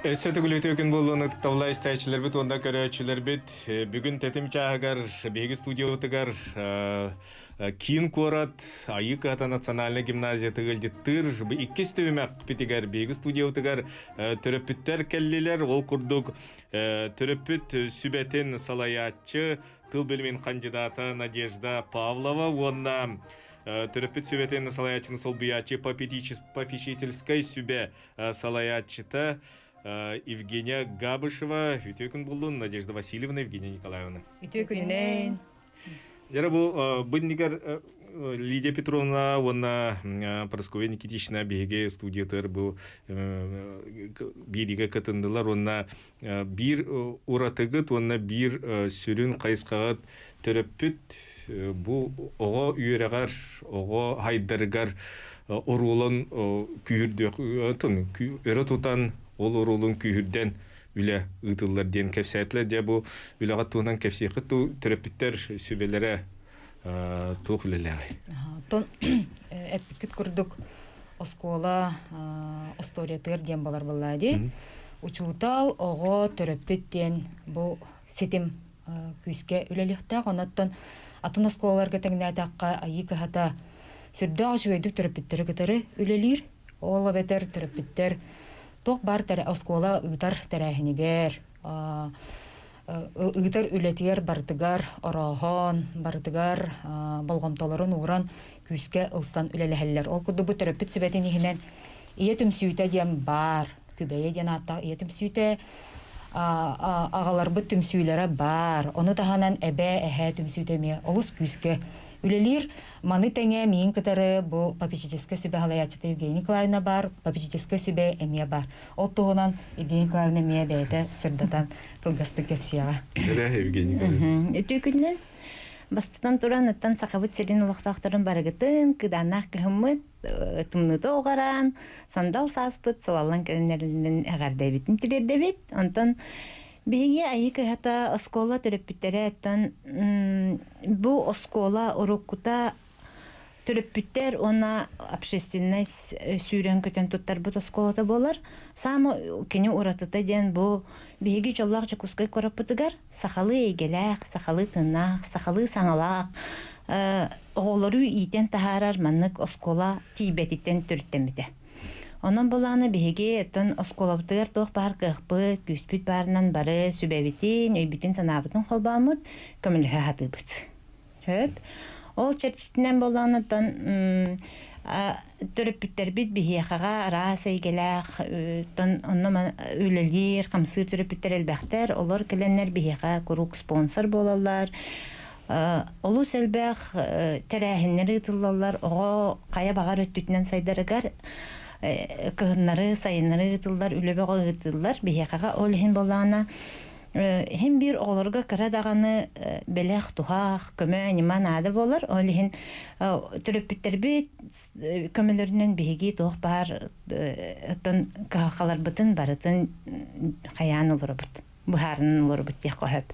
Өссө төгүл үтүө күн буолуон ытыктабыллаах истээччилэрбит уонна көрөөччүлэрбит. Бүгүн тэтим чааһыгар биһиги студиябытыгар киин куорат Айыы Кыһата национальнай гимназията ыалдьыттыыр иккис түһүмэхпитигэр биһиги студиябытыгар төрөппүттэр кэллилэр. Ол курдук төрөппүт сүбэтин салайааччы тыл билимин кандидата Надежда Павлова уонна төрөппүт сүбэтин салайааччыны солбуйааччы попечительскай сүбэ салайааччыта Евгения Габышева. Үтүө күн буоллун, Надежда Васильевна, Евгения Николаевна. Үтүө күнүнэн. Дьэ бу быннигар Лидия Петровна уонна Прасковья Никитична биһиги студиятыгар бу бииригэ кытыннылар уонна биир уратыгыт уонна биир сүрүн хайысхаҕыт төрөппүт бу оҕо үөрэҕэр, оҕо хайдарыгар оруолун күүһүрдүөх өрө тутан ол оруолун күүһүрдэн үлэ ыытыллар диэн кэпсээтилэр. Дьэ бу үлэҕэ туһунан кэпсиэххит дуу, төрөппүттэр сүбэлэрэ туох үлэлээҕий? Оттон эппиккит курдук оскуола историятыгар диэн балар буоллаа дии. Учуутал, оҕо, төрөппүт диэн бу ситим күүскэ үлэлиэхтээх. Онон атын оскуолаларга тэҥнээтэххэ Айыы кыһата сүрдээх үчүгэйдик төрөппүттэри кытары үлэлиир. Ол эбэтэр төрөппүттэр туох баар оскуола ыытар тэрээһинигэр, ыытар үлэтигэр барытыгар орооһон, барытыгар болҕомтолорун ууран күүскэ ылсан үлэлэһэллэр. Ол курдук бу төрөппүт сүбэтин иһинэн ийэ түмсүүтэ диэн баар, Күбэйэ диэн ааттаах ийэ түмсүүтэ, аҕаларбыт түмсүүлэрэ баар. Ону таһынан эбээ, эһээ түмсүүтэ эмиэ олус күүскэ үлэлиир. Маны тэҥэ миин кытары бу попечительскай сүбэ салайааччыта Евгения Николаевна баар, попечительскай сүбэ эмиэ баар. Ол туһунан Евгения Николаевна эмиэ бэйэтэ сырдатан кылгастык кэпсиэҕэ. Эрэ Евгений Николаевна. Үтүө күнүнэн бастатан туран оттон Сахабыт сирин олохтоохторун барыгытын кыдааннаах кыһыммыт тымныыта уҕараан сандал сааспыт салаллан кэлиннэринэн эҕэрдэбитин тириэрдэбит. Онтон Биһиги Айыы кыһата оскуола төрөппүттэрэ оттон бу оскуола уруккута төрөппүттэр уонна общественность сүүрэн-көтөн туттарбыт оскуолата буолар. Саама кини уратыта диэн бу биһиги дьоллоох Дьокуускай куораппытыгар сахалыы эйгэлээх, сахалыы тыыннаах, сахалыы саҥалаах оҕолору иитэн таһаарар маннык оскуола тиийбэтиттэн төрүттэммитэ. Онон былаана биһиги оттон оскуолабытыгар туох баар кыахпыт, күүспүт баарынан бары сүбэбитин, өйбүтүн-санаабытын холбооммут көмөлөһө сатыыбыт. Сөп. Ол чэрчитинэн буоллаҕына оттон төрөппүттэрбит биһиэхэҕэ араас эйгэлээх оттон онно үлэлиир, хамсыыр төрөппүттэр элбэхтэр. Олор кэлэннэр биһиэхэ куруук спонсор буолаллар. Олус элбэх тэрээһиннэр ыытыллаллар. Оҕо хайа баҕар өттүтүнэн сайдарыгар кыһыннары, сайыннары ыытыллар, үлэ бөҕө ыытыллар. Биһиэхэҕэ ол иһин буоллаҕына иһин биир оҕолорго кыра даҕаны бэлэх, туһах, көмө, ньыма наада буолар. Ол иһин төрөппүттэрбит көмөлөрүнэн биһиги туох баар оттон кыһалҕаларбытын барытын хайаан олоробут, быһаарынан олоробут диэххэ сөп.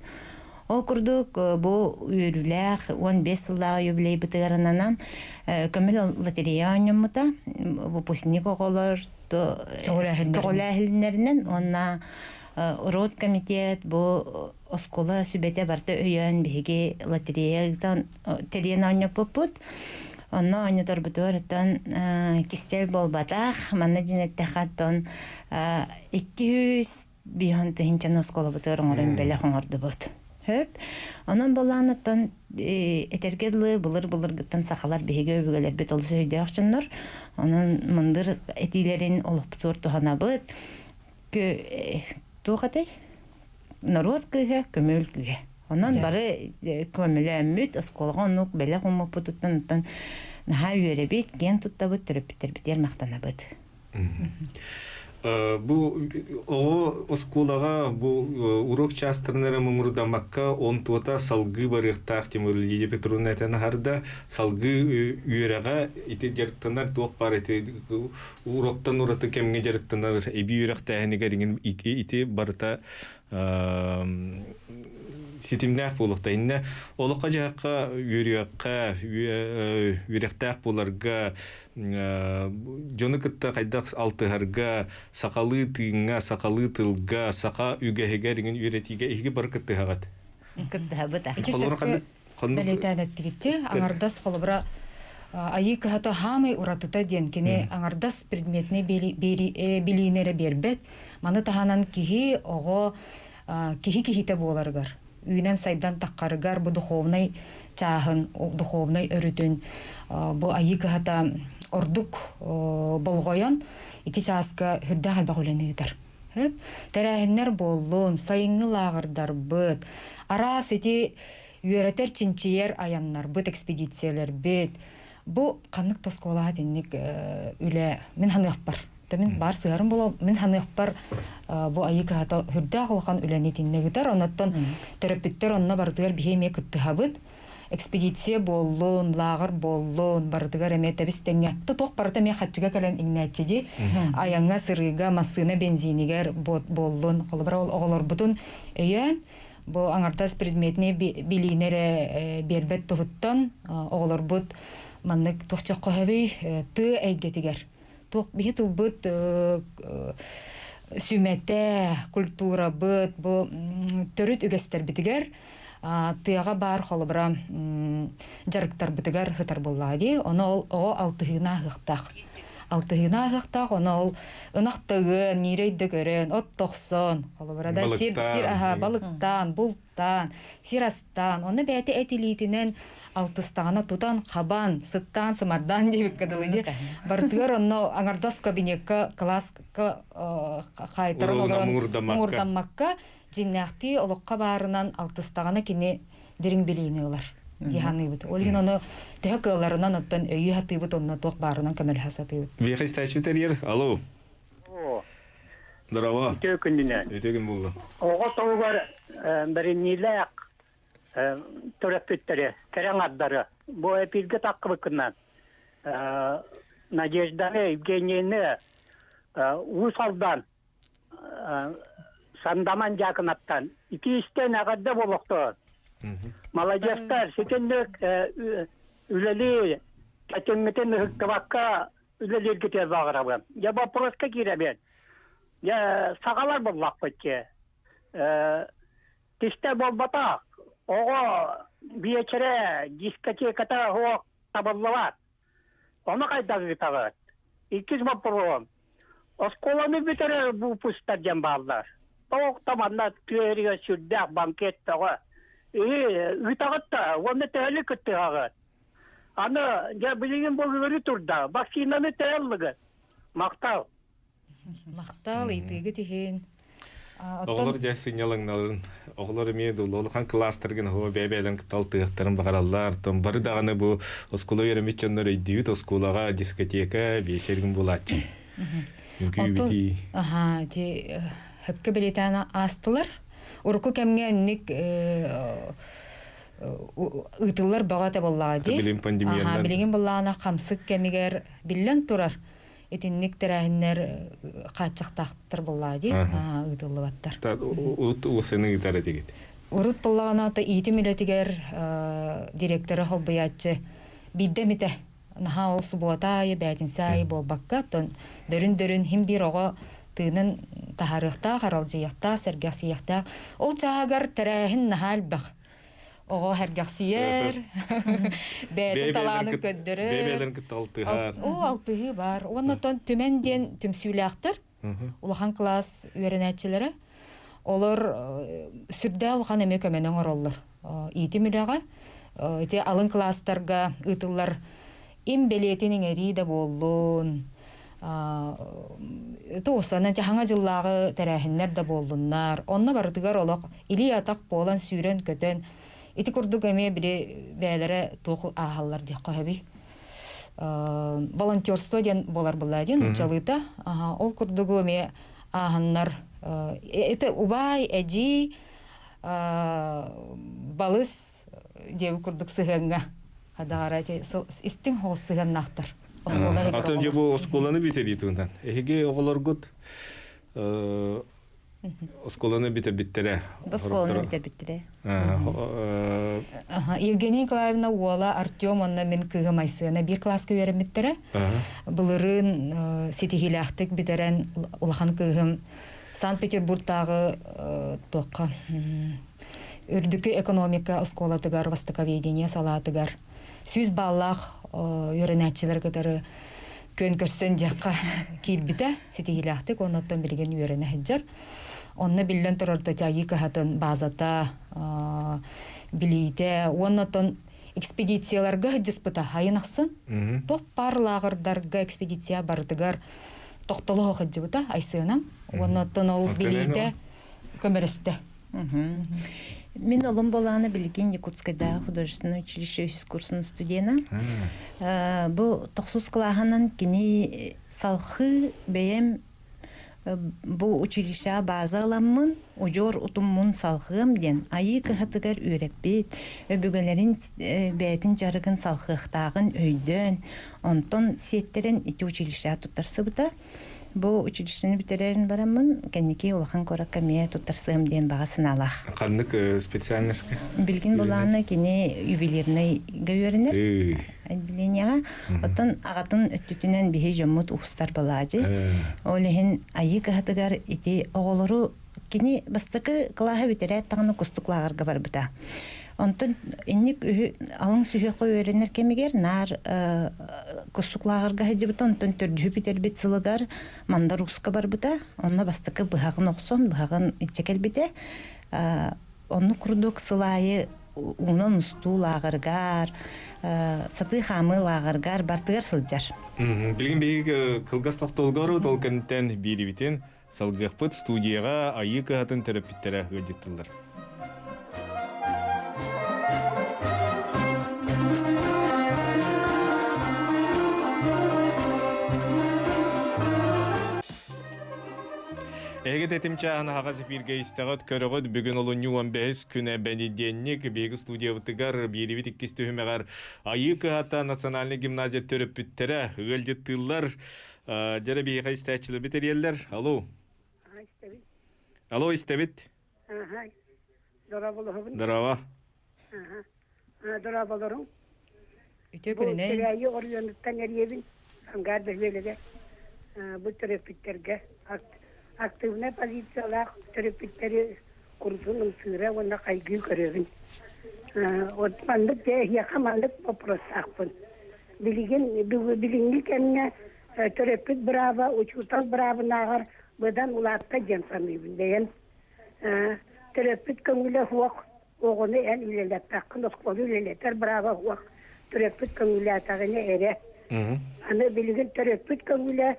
Ол курдук бу үөрүүлээх 15 сыллааҕы юбилейбытыгар ананан көмүл лотерея оонньоммута. Выпускник оҕолор көҕүлээһиннэринэн уонна род комитет бу оскуола сүбэтэ барыта өйөөн биһиги лотерея тэрийэн оонньоппуппут. Онно оонньоторбутугар оттон кистэл буолбатах. Манна диэн эттэххэ оттон 200 биһон тыһынчаны оскуолабытыгар оҥорон бэлэх оҥордубут. Хөп. Онон болаан оттон этэргэ дылы былыр-былыргыттан сахалар биһиги өбүгэлэрбит олус өйдөөх дьоннор. Онон мындыр этиилэрин олохпутугар туһанабыт. Туох этэй? Норуот кыыһа, көмүөл күүһэ. Онон бары көмөлөөммүт, оскуолаҕа оннук бэлэх ууммуппутуттан оттон наһаа үөрэбит, киэн туттабыт, төрөппүттэрбитигэр махтанабыт. Бу оҕо оскуолаҕа бу урок чаастарын эрэ муҥурдаммакка онтуота салгыы барыахтаах Тимур Лидия Петровна этэн аһарда салгыы үөрэҕэ ити дьарыктанар туох баар ити уроктан ураты кэмҥэ дьарыктанар эбии үөрэхтээһинигэр иҥин ити барыта ситимнээх буолуохта. Иннэ олоххо дьаһахха үөрүөххэ, үөрэхтээх буоларга, дьону кытта хайдах алтыһарга, сахалыы тыыҥҥа, сахалыы тылга, саха үгэһигэр иҥин үөрэтиигэ эһиги бары кыттыһаҕыт. Кыттыһабыт. Холобура ханнык Бэлиэтээн эттигитти аҥардас холобура айыы кыһата хаамай уратыта диэн кини аҥардас предметнэй билиини эрэ биэрбэт. Маны таһынан киһи оҕо киһи киһитэ буоларыгар, үүнэн сайдан таххарыгар бу духовнай чааһын, духовнай өрүтүн бу айыы кыһата ордук болҕойон ити чааска үрдээх элбэх үлэни ыытар. Тэрээһиннэр буоллун, сайыҥҥы лааҕырдарбыт, араас ити үөрэтэр чинчийэр айаннарбыт, экспедициялэрбит. Бу ханнык да оскуолаҕа итинник үлэ мин ханыахпар. Мин баар сыһарым боло мин ханыахпар бу айыы кыһата үрдээх улахан үлэни итинник ыытар. Оннуттан төрөппүттэр онно барытыгар биһи эмиэ кыттыһабыт. Экспедиция буоллун, лааҕыр буоллун, барытыгар эмиэ тэбис тэҥҥэ. Туох барыта эмиэ хаччыга кэлэн иҥнээччи дии. Айаҥҥа, сырыыга, массыына бензинигэр буоллун. Холобура ол оҕолорбутун өйөөн бу аҥардас предметнэй билиини эрэ биэрбэт туһуттан оҕолорбут маннык туохчаххоһөбүй тыа эйгэтигэр туох биһи тылбыт сүмэтэ культурабыт бу төрүт үгэстэрбитигэр тыаҕа баар холобура дьарыктарбытыгар сытар буоллаҕа дии ону ол оҕо алтыһыына аһыахтаах алтыһыына аһыахтаах ону ол ынах да ыан ньиирэй да көрөн от тохсон холобура да сир сир аһа балыктаан бултаан сир астаан онно бэйэтэ эт илиитинэн алтыстаҕына тутан хабан сыттаан сымардаан диэбиккэ дылы дии барытыгар онно аҥардас кабинекка класска хаайтаран олорон муҥурдаммакка дьиҥнээхтии олоххо баарынан алтыстаҕына кини дириҥ билиини ылар дии саныыбыт. Ол иһин ону төһө кыалларынан оттон өйүү сатыыбыт, онно туох баарынан көмөлөһө сатыыбыт. Миэхэ истээччи тэрийэр. Алло. Здорово. Үтүө күнүнэн. Үтүө күн буолла. Оҕо туһугар бэриниилээх төрөппүттэри, кэрэ аҥардары бу эпииргэ таххыбыккынан Надежданы, Евгенияны Уус Алдан Сандаман Дьаакынаттан итиистэн эҕэрдэ буолуохтун. Маладьыастар, ситинник үлэлии тэтиммитин ыһыктыбакка үлэлииргитигэр баҕарабын. Дьэ боппуруоска киирэбин. Дьэ саҕалар буллахпыт дии. Кистэл буолбатах. Оҕо биэчэрэ, дискотеката суох табыллыбат. Ону хайдах ыытаҕыт? Иккис боппуруоһум. Оскуоланы бүтэрэр выпустар диэн бааллар. Тоох да манна тыа сүрдээх банкет бөҕө. Ыытаҕыт да уонна төһөлүү кыттыһаҕыт? Аны дьэ билигин бу ыарыы турда. Вакцинаны төһө ыллыгыт? Махтал. Махтал ыйытыыгыт иһин. Оҕолор дьэ сынньалаҥналарын, оҕолор эмиэ улахан кылаастаргын оһуо бэйэ-бэйэлэрин кытта алтыһыахтарын баҕараллар. Оттон бары даҕаны бу оскуола үөрэммит дьоннор өйдүүбүт оскуолаҕа дискотека биэчэргин буолааччы. Үҥкүү Аха, ити хөпкө бэлиэтээн аастылар. Урукку кэмҥэ инник ыытыллар бөҕө этэ буоллаҕа дии. Билигин пандемиянан. Билигин буоллаҕына хамсык кэмигэр биллэн турар итинник тэрээһиннэр хааччахтаахтар буоллаа дии ыытыллыбаттар. Уусаны ыытар этигит. Урут буоллаҕына ото иитим үлэтигэр директора холбуйааччы биирдэ эмитэ наһаа ол субуота аайы, бээтинсэ аайы буолбакка, оттон дөрүн-дөрүн иһин биир оҕо тыынын таһаарыахтаах, аралдьыйыахтаах, сэргэхсийиэхтээх. Ол чааһыгар тэрээһин наһаа элбэх. Оҕо сэргэхсийэр, бэйэтин талаанын көрдөрөр. Бэйэ-бэйэлэрин кытта алтыһар. Оо, алтыһыы баар. Уонна оттон түмэн диэн түмсүүлээхтэр. Улахан кылаас үөрэнээччилэрэ. Олор сүрдээх улахан эмиэ көмөнү оҥороллор. Иитим үлэҕэ ити алын кылаастарга ыытыллар им бэлиэтин иҥэрии да буоллун, туосанан хаҥа дьыллааҕы тэрээһиннэр да буоллуннар, онно барытыгар олох илии-атах буолан сүүрэн-көтөн ити курдук эмиэ били бэйэлэрэ туох ааһаллар диэххэ сөбүй. Волонтерство диэн буолар буолла диэн нууччалыыта. Ол курдугу эмиэ ааһаннар это убаай, эдьиий, балыс диэбит курдук сыһыаҥҥа хадаара истиҥ хоҕус сыһыаннаахтар. Атын дьэ бу оскуоланы бүтэрии туһунан. Эһиги оҕолоргут оскуоланы бүтэрбиттэрэ. Оскуоланы бүтэрбиттэрэ. Евгения Николаевна уола Артем уонна мин кыыһым Айсыана биир кылааска үөрэммиттэрэ. Былырыын ситиһиилээхтик бүтэрэн улахан кыыһым Санкт-Петербургтааҕы туохха үрдүкү экономика оскуолатыгар востоковедение салаатыгар 100 баллаах үөрэнээччилэр кытары күөн көрсөн диэххэ киирбитэ ситиһиилээхтик уонна оттон билигин үөрэнэ сылдьар. Онно биллэн турар Татьяна кыһатын базата, билиитэ уонна оттон экспедицияларга сылдьыспыта хайын ахсын топ пар лааҕырдарга экспедиция барытыгар тохтолоһо сылдьыбыта Айсыанам. Уонна оттон ол билиитэ көмөрөстө. Мин олум болааны билигин Якутскайдааҕы художественное училище үһүс курсун студена. Бу тохсус кылааһынан кини салхыы бэйэм бу училищеҕа база ыламмын, удьуор утуммун салҕыам диэн айыы кыһатыгар үөрэппит, өбүгэлэрин бэйэтин дьарыгын салҕыахтааҕын өйдөөн, онтон сиэттэрэн ити училищеҕа туттарсыбыта. Бу училищены бүтэрэрин бараммын, кэнники улахан куоракка эмиэ туттарсыам диэн баҕа санаалаах. Ханнык специальностька? Билигин булаана кини ювелирнайга үөрэнэр отделениеҕа. Оттон аҕатын өттүтүнэн биһи дьоммут уустар балаадьы. Ол иһин айыы кыһатыгар ити оҕолору кини бастакы кылааһы бүтэрээт даҕаны кустук лааҕырга барбыта. Онтон инник үһү алын сүһүөххэ үөрэнэр кэмигэр наар кустук лааҕырга сылдьыбыта, онтон төрдүһү бүтэрбит сылыгар Мандар Ууска барбыта. Онно бастакы быһаҕын охсон, быһаҕын илдьэ кэлбитэ. Оннук курдук сыл аайы уунан устуу лааҕырыгар, сатыы хаамыы лааҕырыгар бартыгар сылдьар. Билигин биһиги кылгас тохтолгору ол кэнниттэн биирибитин Салгыахпыт студияҕа Айыы кыһатын төрөппүттэрэ ыалдьыттыллар. Эһиги тэтим чааһын аһаҕас эфиргэ истэҕит, көрөҕүт. Бүгүн олунньу 15 күнэ бэнидиэнньик биһиги студиябытыгар биирибит иккис түһүмэҕэр Айыы кыһата национальнай гимназия төрөппүттэрэ ыалдьыттыыллар. Дьэрэ биһиэхэ истээччилэрбит эрийэллэр. Алло. Истэбит. Алло, истэбит. Аха. Дорооболоһобун. Здорово. Аха. Дорооболорум. Үтүө Бу күнүнэн. Кэбээйи оройуонуттан эрийэбин. Сангаар бөһүөлэгэ. Бу төрөппүттэргэ активнай позициялаах төрөппүттэри курдун ымсыыра уонна хайгыы көрөбүн. Вот маннык дьэ эһиэхэ маннык вопростаахпын. Билигин билиҥҥи кэмҥэ төрөппүт бырааба учуутал быраабынааҕар быдан улаатта диэн саныыбын бэйэм. Төрөппүт көҥүлэ суох оҕону эн үлэлэппэххин, оскуола үлэлэтэр бырааба суох төрөппүт көҥүлээтэҕинэ эрэ. Аны билигин төрөппүт көҥүлэ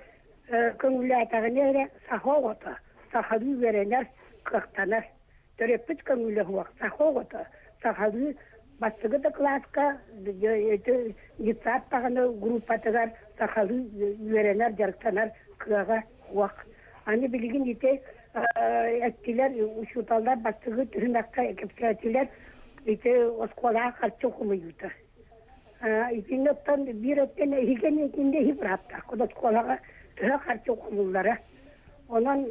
көҥүлээтэҕинэ эрэ саха оҕото сахалыы үөрэнэр, кыахтанар. Төрөппүт көҥүлэ суох саха оҕото сахалыы бастакы да кылааска детсад даҕаны группатыгар сахалыы үөрэнэр, дьарыктанар кыаҕа суох. Аны билигин ити эттилэр, учууталлар бастакы түһүмэххэ кэпсээтилэр, ити оскуолаҕа харчы хомуйуута. Итиннэ оттон биир өттүн эһигин итиннэ иһи бырааптааххын оскуолаҕа төһө харчы хомуллара. Онон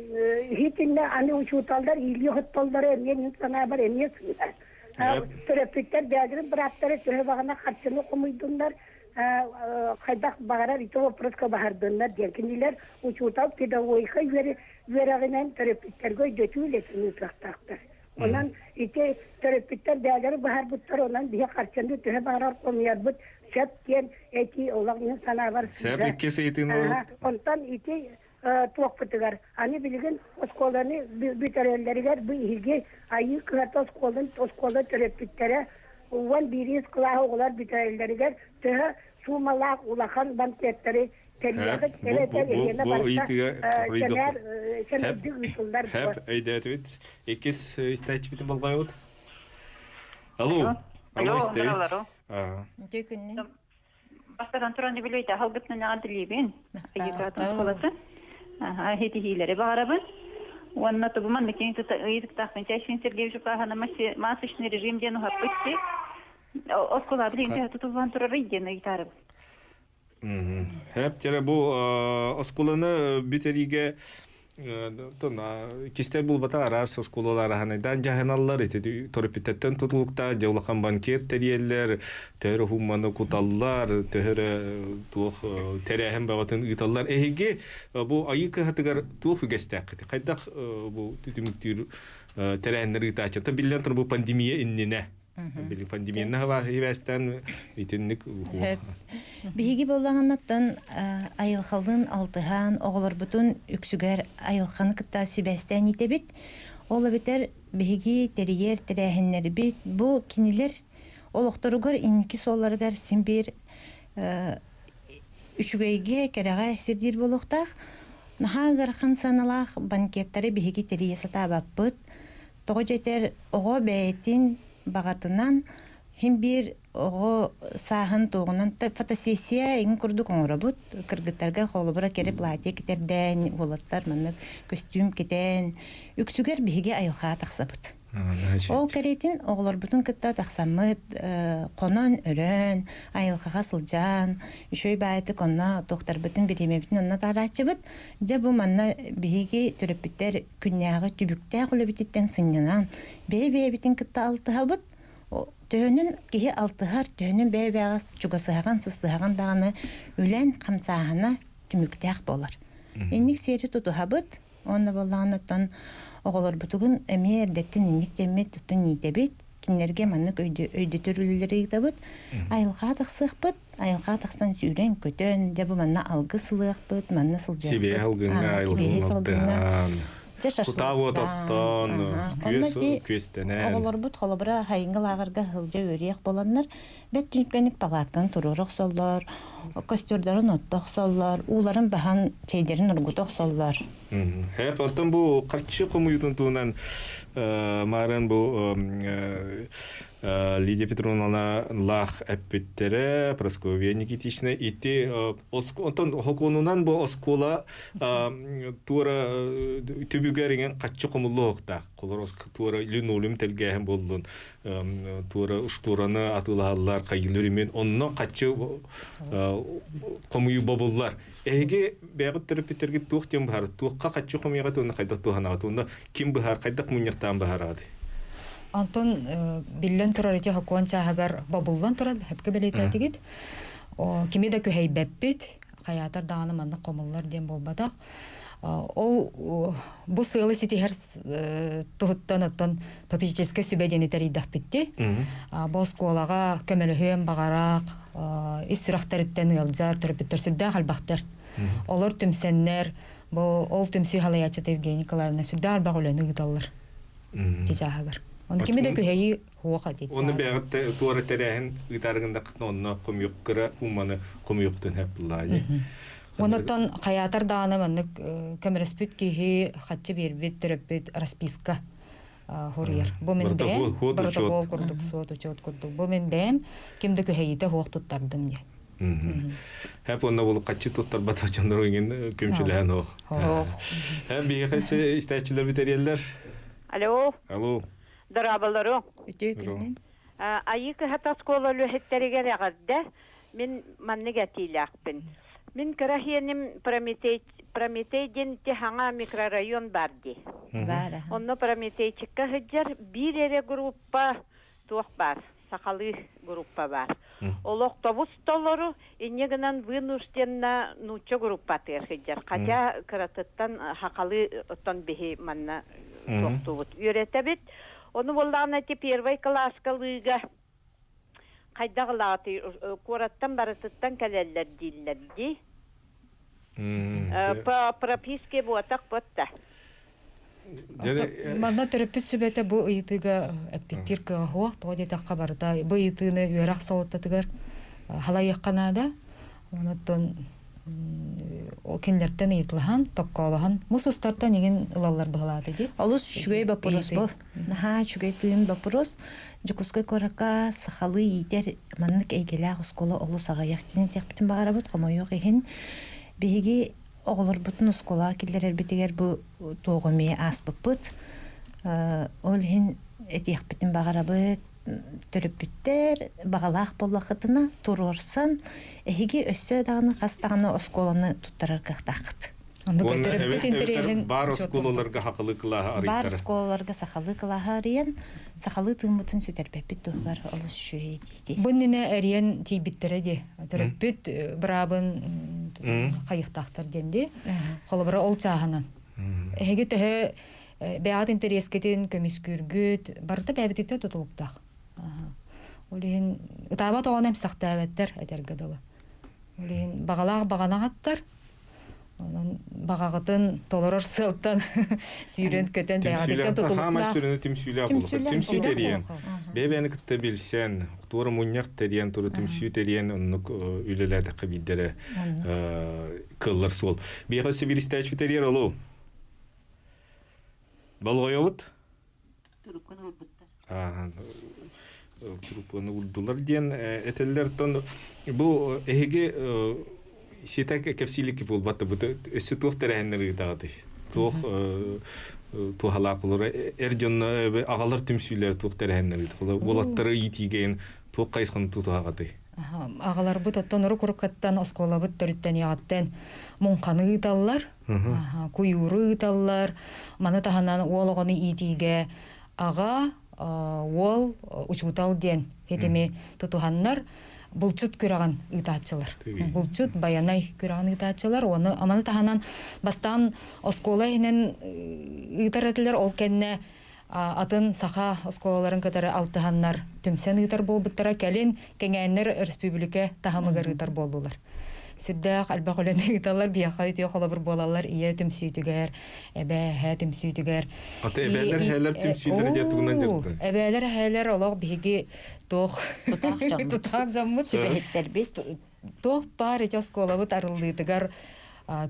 итиннэ аны учууталлар иилии хоттоллоро эмиэ мин санаабар эмиэ сыыһа. Төрөппүттэр бэйэлэрин бырааптара төһө баҕана харчыны хомуйдуннар, хайдах баҕарар ити вопроска баһардыннар диэн. Кинилэр учуутал педагогика үөрэҕинэн төрөппүттэргэ өйдөтүү үлэтин ыытыахтаахтар. Онон ити төрөппүттэр бэйэлэрэ быһаарбыттар, онон биһи харчыны төһө баҕарар хомуйарбыт сөп диэн этии олох мин санаабар Сөп иккис ыйытыыны ылабыт. Онтон ити туохпутугар аны билигин оскуоланы бүтэрэллэригэр бу иһиги Айыы кыһата оскуолын оскуола төрөппүттэрэ 11-ис кылааһы оҕолор бүтэрэллэригэр төһө суумалаах улахан банкеттары тэрийэҕит эбэтэр эһиэнэ барыта сэмээр сэмэрдик ыытыллар дуо? Өйдөөтүбүт. Иккис истээччибитин болҕойобут. Алло. Алло, истэбит. Үтүө күннэн. Бастатан туран үбүлүөйдээх алгытынан эҕэрдэлиибин. Айыытаатын оскуолатын. Аха, ситиһиилэри баҕарабын. Уонна тубу маннык ыйытыктаахпын. Чащин Сергеевич Укаһана масочный режим диэн уһаппыт дии. Оскуола билигин төһө тутуллан турарый диэн ыйытаарым. Хэп тере бу оскуоланы бүтэриигэ кистэл булбата араас оскуолалар аһанайдаан дьаһаналлар ити төрөппүттэртэн тутулуктаах дьэ улахан банкет тэрийэллэр төһөрө хумманы куталлар төһөрө туох тэрээһин баҕатын ыыталлар эһиги бу айыы кыһатыгар туох үгэстээххит хайдах бу түмүктүүр тэрээһиннэр ыытааччы биллэн турар бу пандемия иннинэ Били пандемияны хабаастан итинник Биһиги буоллаҕынаттан айылҕалыын алтыһан оҕолорбутун үксүгэр айылҕаны кытта сибээстээн иитэбит. Ол эбэтэр биһиги тэрийэр тэрээһиннэрбит бу кинилэр олохторугар инники суолларыгар син биир үчүгэйгэ, кэрэҕэ сирдиир буолуохтаах. Наһаа ыарахан сыаналаах банкеттары биһиги тэрийэ сатаабаппыт. Тоҕо дьэтэр оҕо бэйэтин баҕатынан син биир оҕо сааһын туоҕунан фотосессия эҥин курдук оҥоробут. Кыргыттарга холобура кэрэ платье кэтэрдээн, уолаттар маннык көстүүм кэтэн, үксүгэр биһиги айылҕаҕа тахсабыт. Ол кэриэтин оҕолорбутун кытта тахсаммыт, хонон, өрөөн, айылҕаҕа сылдьан, үчүгэй баайытык онно туохтарбытын, бириэмэбитин онно таарааччыбыт. Дьэ бу манна биһиги төрөппүттэр күннээҕи түбүктээх үлэбититтэн сынньанан, бэйэ-бэйэбитин кытта алтыһабыт. Төһөнөн киһи алтыһар, төһөнөн бэйэ-бэйэҕэ чугасыһаҕын, сыстыһаҕын даҕаны үлэн хамсааһына түмүктээх буолар. Инник сиэри тутуһабыт уонна буоллаҕына оттон оҕолорбутугун эмиэ эрдэттэн инник дэммит, оттон иитэбит. Кинилэргэ маннык өйдөтөр үлэлэри ыытабыт. Айылҕаҕа тахсыахпыт, айылҕаҕа тахсан сүүрэн-көтөн, дьэ бу манна алгыс ылыахпыт, манна сылдьыахпыт. Сибиэһ алгыҥҥа, Сибиэһэй салгыҥҥа. Дьэ Кутаа уот оттоон, Онно күөстэнэн. Оҕолорбут холобура сайыҥҥы лааҕырга сылдьа үөрүйэх буоланнар, бэт түнкэник палатканы туруора охсоллор, костердарын отто охсоллор, ууларын баһан чэйдэрин оргута охсоллор. Хэп, оттон бу харчы хомуйуутун туһунан мааран бу Лидия Петровна лаах эппиттэрэ, Прасковья Никитична ити онтон хокуонунан бу оскуола туора түбүгэр иҥэн хаччы хомуллуохтаах. Холор туора линолеум тэлгээһин буоллун, туора уштуураны атыылаһаллар, хайыылар имен онно хаччы хомуйуу бобуллар. Эһиги бэйэҕит төрөппүттэргит туох диэн быһаар, туохха хаччы хомуйаҕыт уонна хайдах туһанаҕыт уонна ким быһаар, хайдах мунньахтаан быһаараҕыт? Онтон биллэн турар ити хокуон чааһыгар бобуллан турар сөпкө бэлиэтээтигит. Кими да күһэйбэппит, хайаатар даҕаны маннык хомуллар диэн буолбатах. Ол бу сыалы ситиһэр туһуттан оттон попечительскай сүбэ диэни тэрийдэхпитти. Бу оскуолаҕа көмөлөһүөн баҕараах, ис сүрэхтэриттэн ыалдьар төрөппүттэр сүрдээх элбэхтэр. Олор түмсэннэр, бу ол түмсүү халайааччыта Евгения Николаевна сүрдээх элбэх үлэни ыыталлар. Чычааһыгар. Оны кими да күһэйи хуоха диэн. Оны бэҕэтте туора тэрээһин ыытарыгындакытна онно хомуйуккыра уманы хомуйуктун хэп буллаани. Онотон хайаатар даҕаны маннык көмөлөспүт киһи хаччы биэрбит төрөппүт расписка хуруйар. Бу мин бэйэм протокол курдук суот учет курдук. Бу мин бэйэм ким да күһэйиитэ хуох туттардым диэн. Хэп онно бұл қаччы туттарбата дьоннор иҥин көмчүлэһэн ох. Хэп биһиэхэ истээччилэр битэриэллэр. Алло. Алло. Дорооболору. Үтүө күнүн. Айыы кыһата оскуола үлэһиттэригэр эҕэрдэ. Мин маннык этиилээхпин. Мин кыра иэним Прометей Прометей диэн ити хаҥа микрорайон бар дии. Баар. Онно Прометейчикка сылдьар биир эрэ группа туох баар, сахалыы группа баар. Олох тобус толору, инньэ гынан вынужденно нуучча группатыгар сылдьар. Хотя кыратыттан сахалыы оттон биһи манна туохтуубут үөрэтэбит. Ону буоллаҕына ити первый кылааска лыыга хайдах ылаҕытый куораттан барытыттан кэлэллэр дииллэр дии. По прописке буотах буотта. Манна төрөппүт сүбэтэ бу ыйытыыга эппиттиир кыаҕа суох. Тоҕо диэтэххэ барыта бу ыйытыыны үөрэх салалтатыгар халайыахха наада. Онон ол кинилэртэн ыйытылаһан, токкоолоһон, мус устартан игин ылаллар быһалаата дии. Олус үчүгэй боппуруос бу. Наһаа үчүгэй тыын боппуруос. Дьокуускай куоракка сахалыы иитэр маннык эйгэлээх оскуола олус аҕыйах диэн этиэхпитин баҕарабыт. Хомойуох иһин, биһиги оҕолорбутун оскуолаҕа киллэрэрбитигэр бу туоҕу эмиэ ааспыппыт. Ол иһин этиэхпитин баҕарабыт, төрөппүттэр баҕалаах буоллаххытына туруорсан, эһиги өссө даҕаны хас даҕаны оскуоланы туттарар кыахтааххыт. Баар оскуолаларга сахалыы кылааһы арыйтара. Баар оскуолаларга сахалыы кылааһы арыйан, сахалыы тыыммытын сүтэрбэппит туһугар олус үчүгэй этии. Бу иннинэ эрийэн тиийбиттэрэ дии. Төрөппүт быраабын хайыхтаахтар диэн дии. Холобура ол чааһынан. Эһиги төһө бэйэҕит интэриэскитин көмүскүүргүт барыта бэйэбититтэн тутулуктаах. Ол иһин ытаабат оҕону эмсэхтээбэттэр этэргэ дылы. Ол иһин баҕалаах баҕанаҕаттар Онон баҕаҕытын толорор сыалтан сүүрэн-көтөн бэйэҕититтэн тутулуктаах. Хаамай сүрүнэ түмсүүлээх буолуохха. Түмсүү тэрийэн, бэйэ-бэйэни кытта билсэн, туора мунньах тэрийэн, туора түмсүү тэрийэн оннук үлэлээтэххэ биирдэрэ кыллар суол. Биэхэ сибиристээччи тэрийэр олу. Болҕойобут? Туруккун уурбуттар. Труппаны урдулар диэн этэллэр. Тон бу эһиги ситэ кэпсииликки буолбатта бу өссө туох тэрээһиннэр ыытаҕытый? Туох туһалаах олор эр дьонно аҕалар түмсүүлэр туох тэрээһиннэр ыыталар? Уолаттары иитиигэйин туох хайысханы тутуһаҕытый? Аҕаларбыт оттон урук-уруккаттан оскуолабыт төрүттэниэҕиттэн муҥханы ыыталлар. Куйууру ыыталлар. Маны таһынан уол оҕону иитиигэ аҕа, уол, учуутал диэн хитими тутуһаннар булчут күрэҕин ыытааччылар. Булчут байанай күрэҕин ыытааччылар. Оны маны таһынан бастаан оскуола иһинэн ыытар этилэр. Ол кэннэ атын саха оскуолаларын кытары алтыһаннар түмсэн ыытар буолбуттара. Кэлин кэҥээннэр өрөспүүбүлүкэ таһымыгар ыытар буоллулар. Сүрдээх элбэх үлэни ыыталлар, биһиэхэ үтүө холобур буолаллар ийэ түмсүүтүгэр, эбээ, эһээ түмсүүтүгэр. Ата эбээлэр эһээлэр түмсүүлэрэ дьэ тугунан дьарыктанар? Эбээлэр эһээлэр олох биһиги туох тутаах дьоммут. Сүбэһиттэрбит. Туох баар ити оскуолабыт арыллыытыгар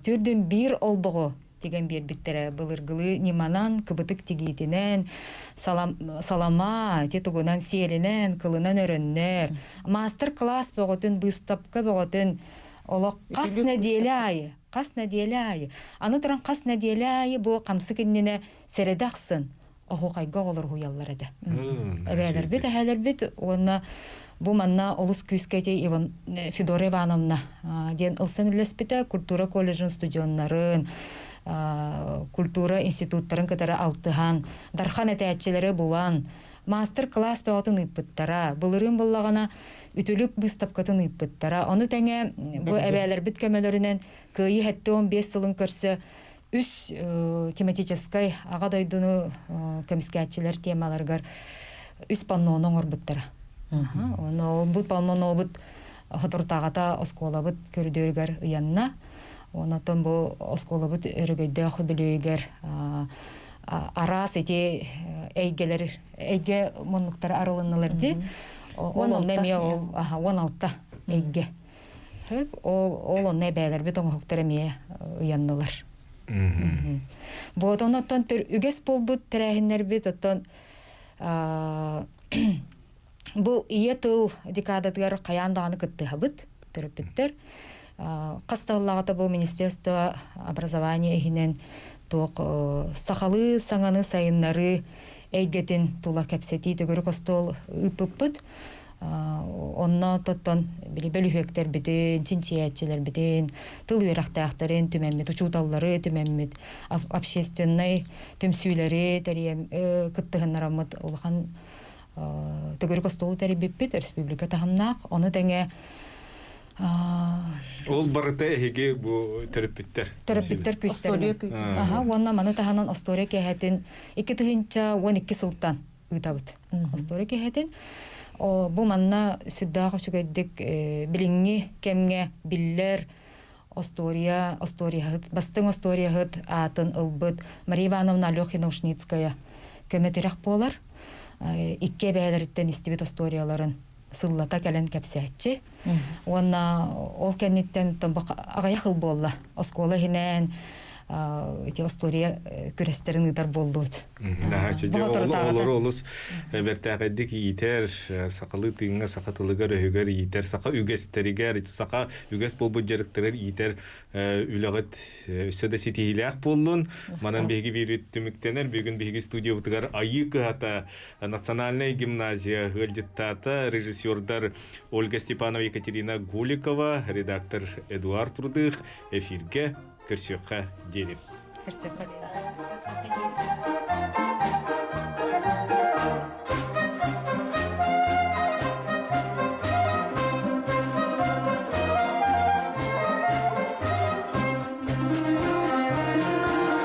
түрдүн биир олбоҕу тигэн биэрбиттэрэ былыргылыы ньыманан, кыбытык тигиитинэн, салама, ити тугунан сиэлинэн, кылынан өрөннөр. Мастер-класс бөҕөтүн, быыстапка бөҕөтүн олох хас нэдиэлэ аайы, хас нэдиэлэ айы. Аны туран хас нэдиэлэ аайы бу хамсык иннинэ сэрэдэ ахсын оһуохайга оҕолор уһуйаллар этэ. Эбээлэрбит, эһээлэрбит уонна бу манна олус күүскэ ити Иван Федора Ивановна диэн ылсан үлэлэспитэ культура колледжын студеннарын, культура институттарын кытары алтыһан, дархан этээччилэри булан, мастер-класс бөҕөтүн ыыппыттара. Былырыын буллаҕына үтүлүк быыстапкатын ыыппыттара. Ону тэҥэ бу эбээлэрбит көмөлөрүнэн Кыайыы 75 сылын көрсө үс тематическай аҕа дойдуну көмүскээччилэр темаларыгар үс паннону оҥорбуттара. Ону бу паннонобут соторутааҕыта оскуолабыт көрүдүөрүгэр ыйанна. Онтон бу оскуолабыт өрөгөйдөөх үбүлүөйүгэр араас ити эйгэлэр эйгэ муннуктара арылыннылар дии. Ол онно эмиэ ол 16 эйгэ. Ол онно эбээлэрбит оҥоһуктар эмиэ ыйаннылар. Вот оннуттан үгэс буолбут тэрээһиннэрбит оттон бу ийэ тыл декадатыгар хайаан даҕаны кыттыһабыт төрөппүттэр. Хас сыллааҕыта бу Министерство образования иһинэн туох сахалыы саҥаны сайыннарыы эйгэтин тула кэпсэтии төгүрүк остуол ыыппыппыт. Онно тоттон били бөлүһүөктэрбитин, чинчийээччилэрбитин, тыл үөрэхтээхтэрин түмэммит, учууталлары түмэммит, общественнай түмсүүлэри тэрийэн кыттыһыннараммыт улахан төгүрүк остуолу тэрийбиппит республика таһымнаах. Ону тэҥэ Ол барыта эһиги бу төрөппүттэр. Төрөппүттэр күүстэринэн. Аха, уонна маны таһынан остуоруйа киэһэтин 2012 сылтан ыытабыт. Остуоруйа киэһэтин. Бу манна сүрдээх үчүгэйдик билиҥҥи кэмҥэ биллэр остуоруйа, остуоруйаһыт, бастыҥ остуоруйаһыт аатын ылбыт Мария Ивановна Алехина-Ушницкая көмө-тирэх буолар. Икки эбээлэриттэн истибит остуоруйаларын сыллата кэлэн кэпсээччи. Уонна ол кэнниттэн аҕыйах ыл буолла. Оскуола иһинэн ити остуоруйа күрэстэрин ыытар буоллубут. Олору олус бэртээхэйдик иитэр, сахалыы тыыҥҥа, саха тылыгар, өһүгэр иитэр, саха үгэстэригэр, саха үгэс буолбут дьарыктарыгар иитэр үлэҕит өссө да ситиһиилээх буоллун. Манан биһиги биир түмүктэнэр. Бүгүн биһиги студиябытыгар Айыы кыһата национальнай гимназия ыалдьыттаата режиссердар Ольга Степанова, Екатерина Голикова, редактор Эдуард Рудых эфиргэ көрсүөххэ диэри. Көрсүөххэ.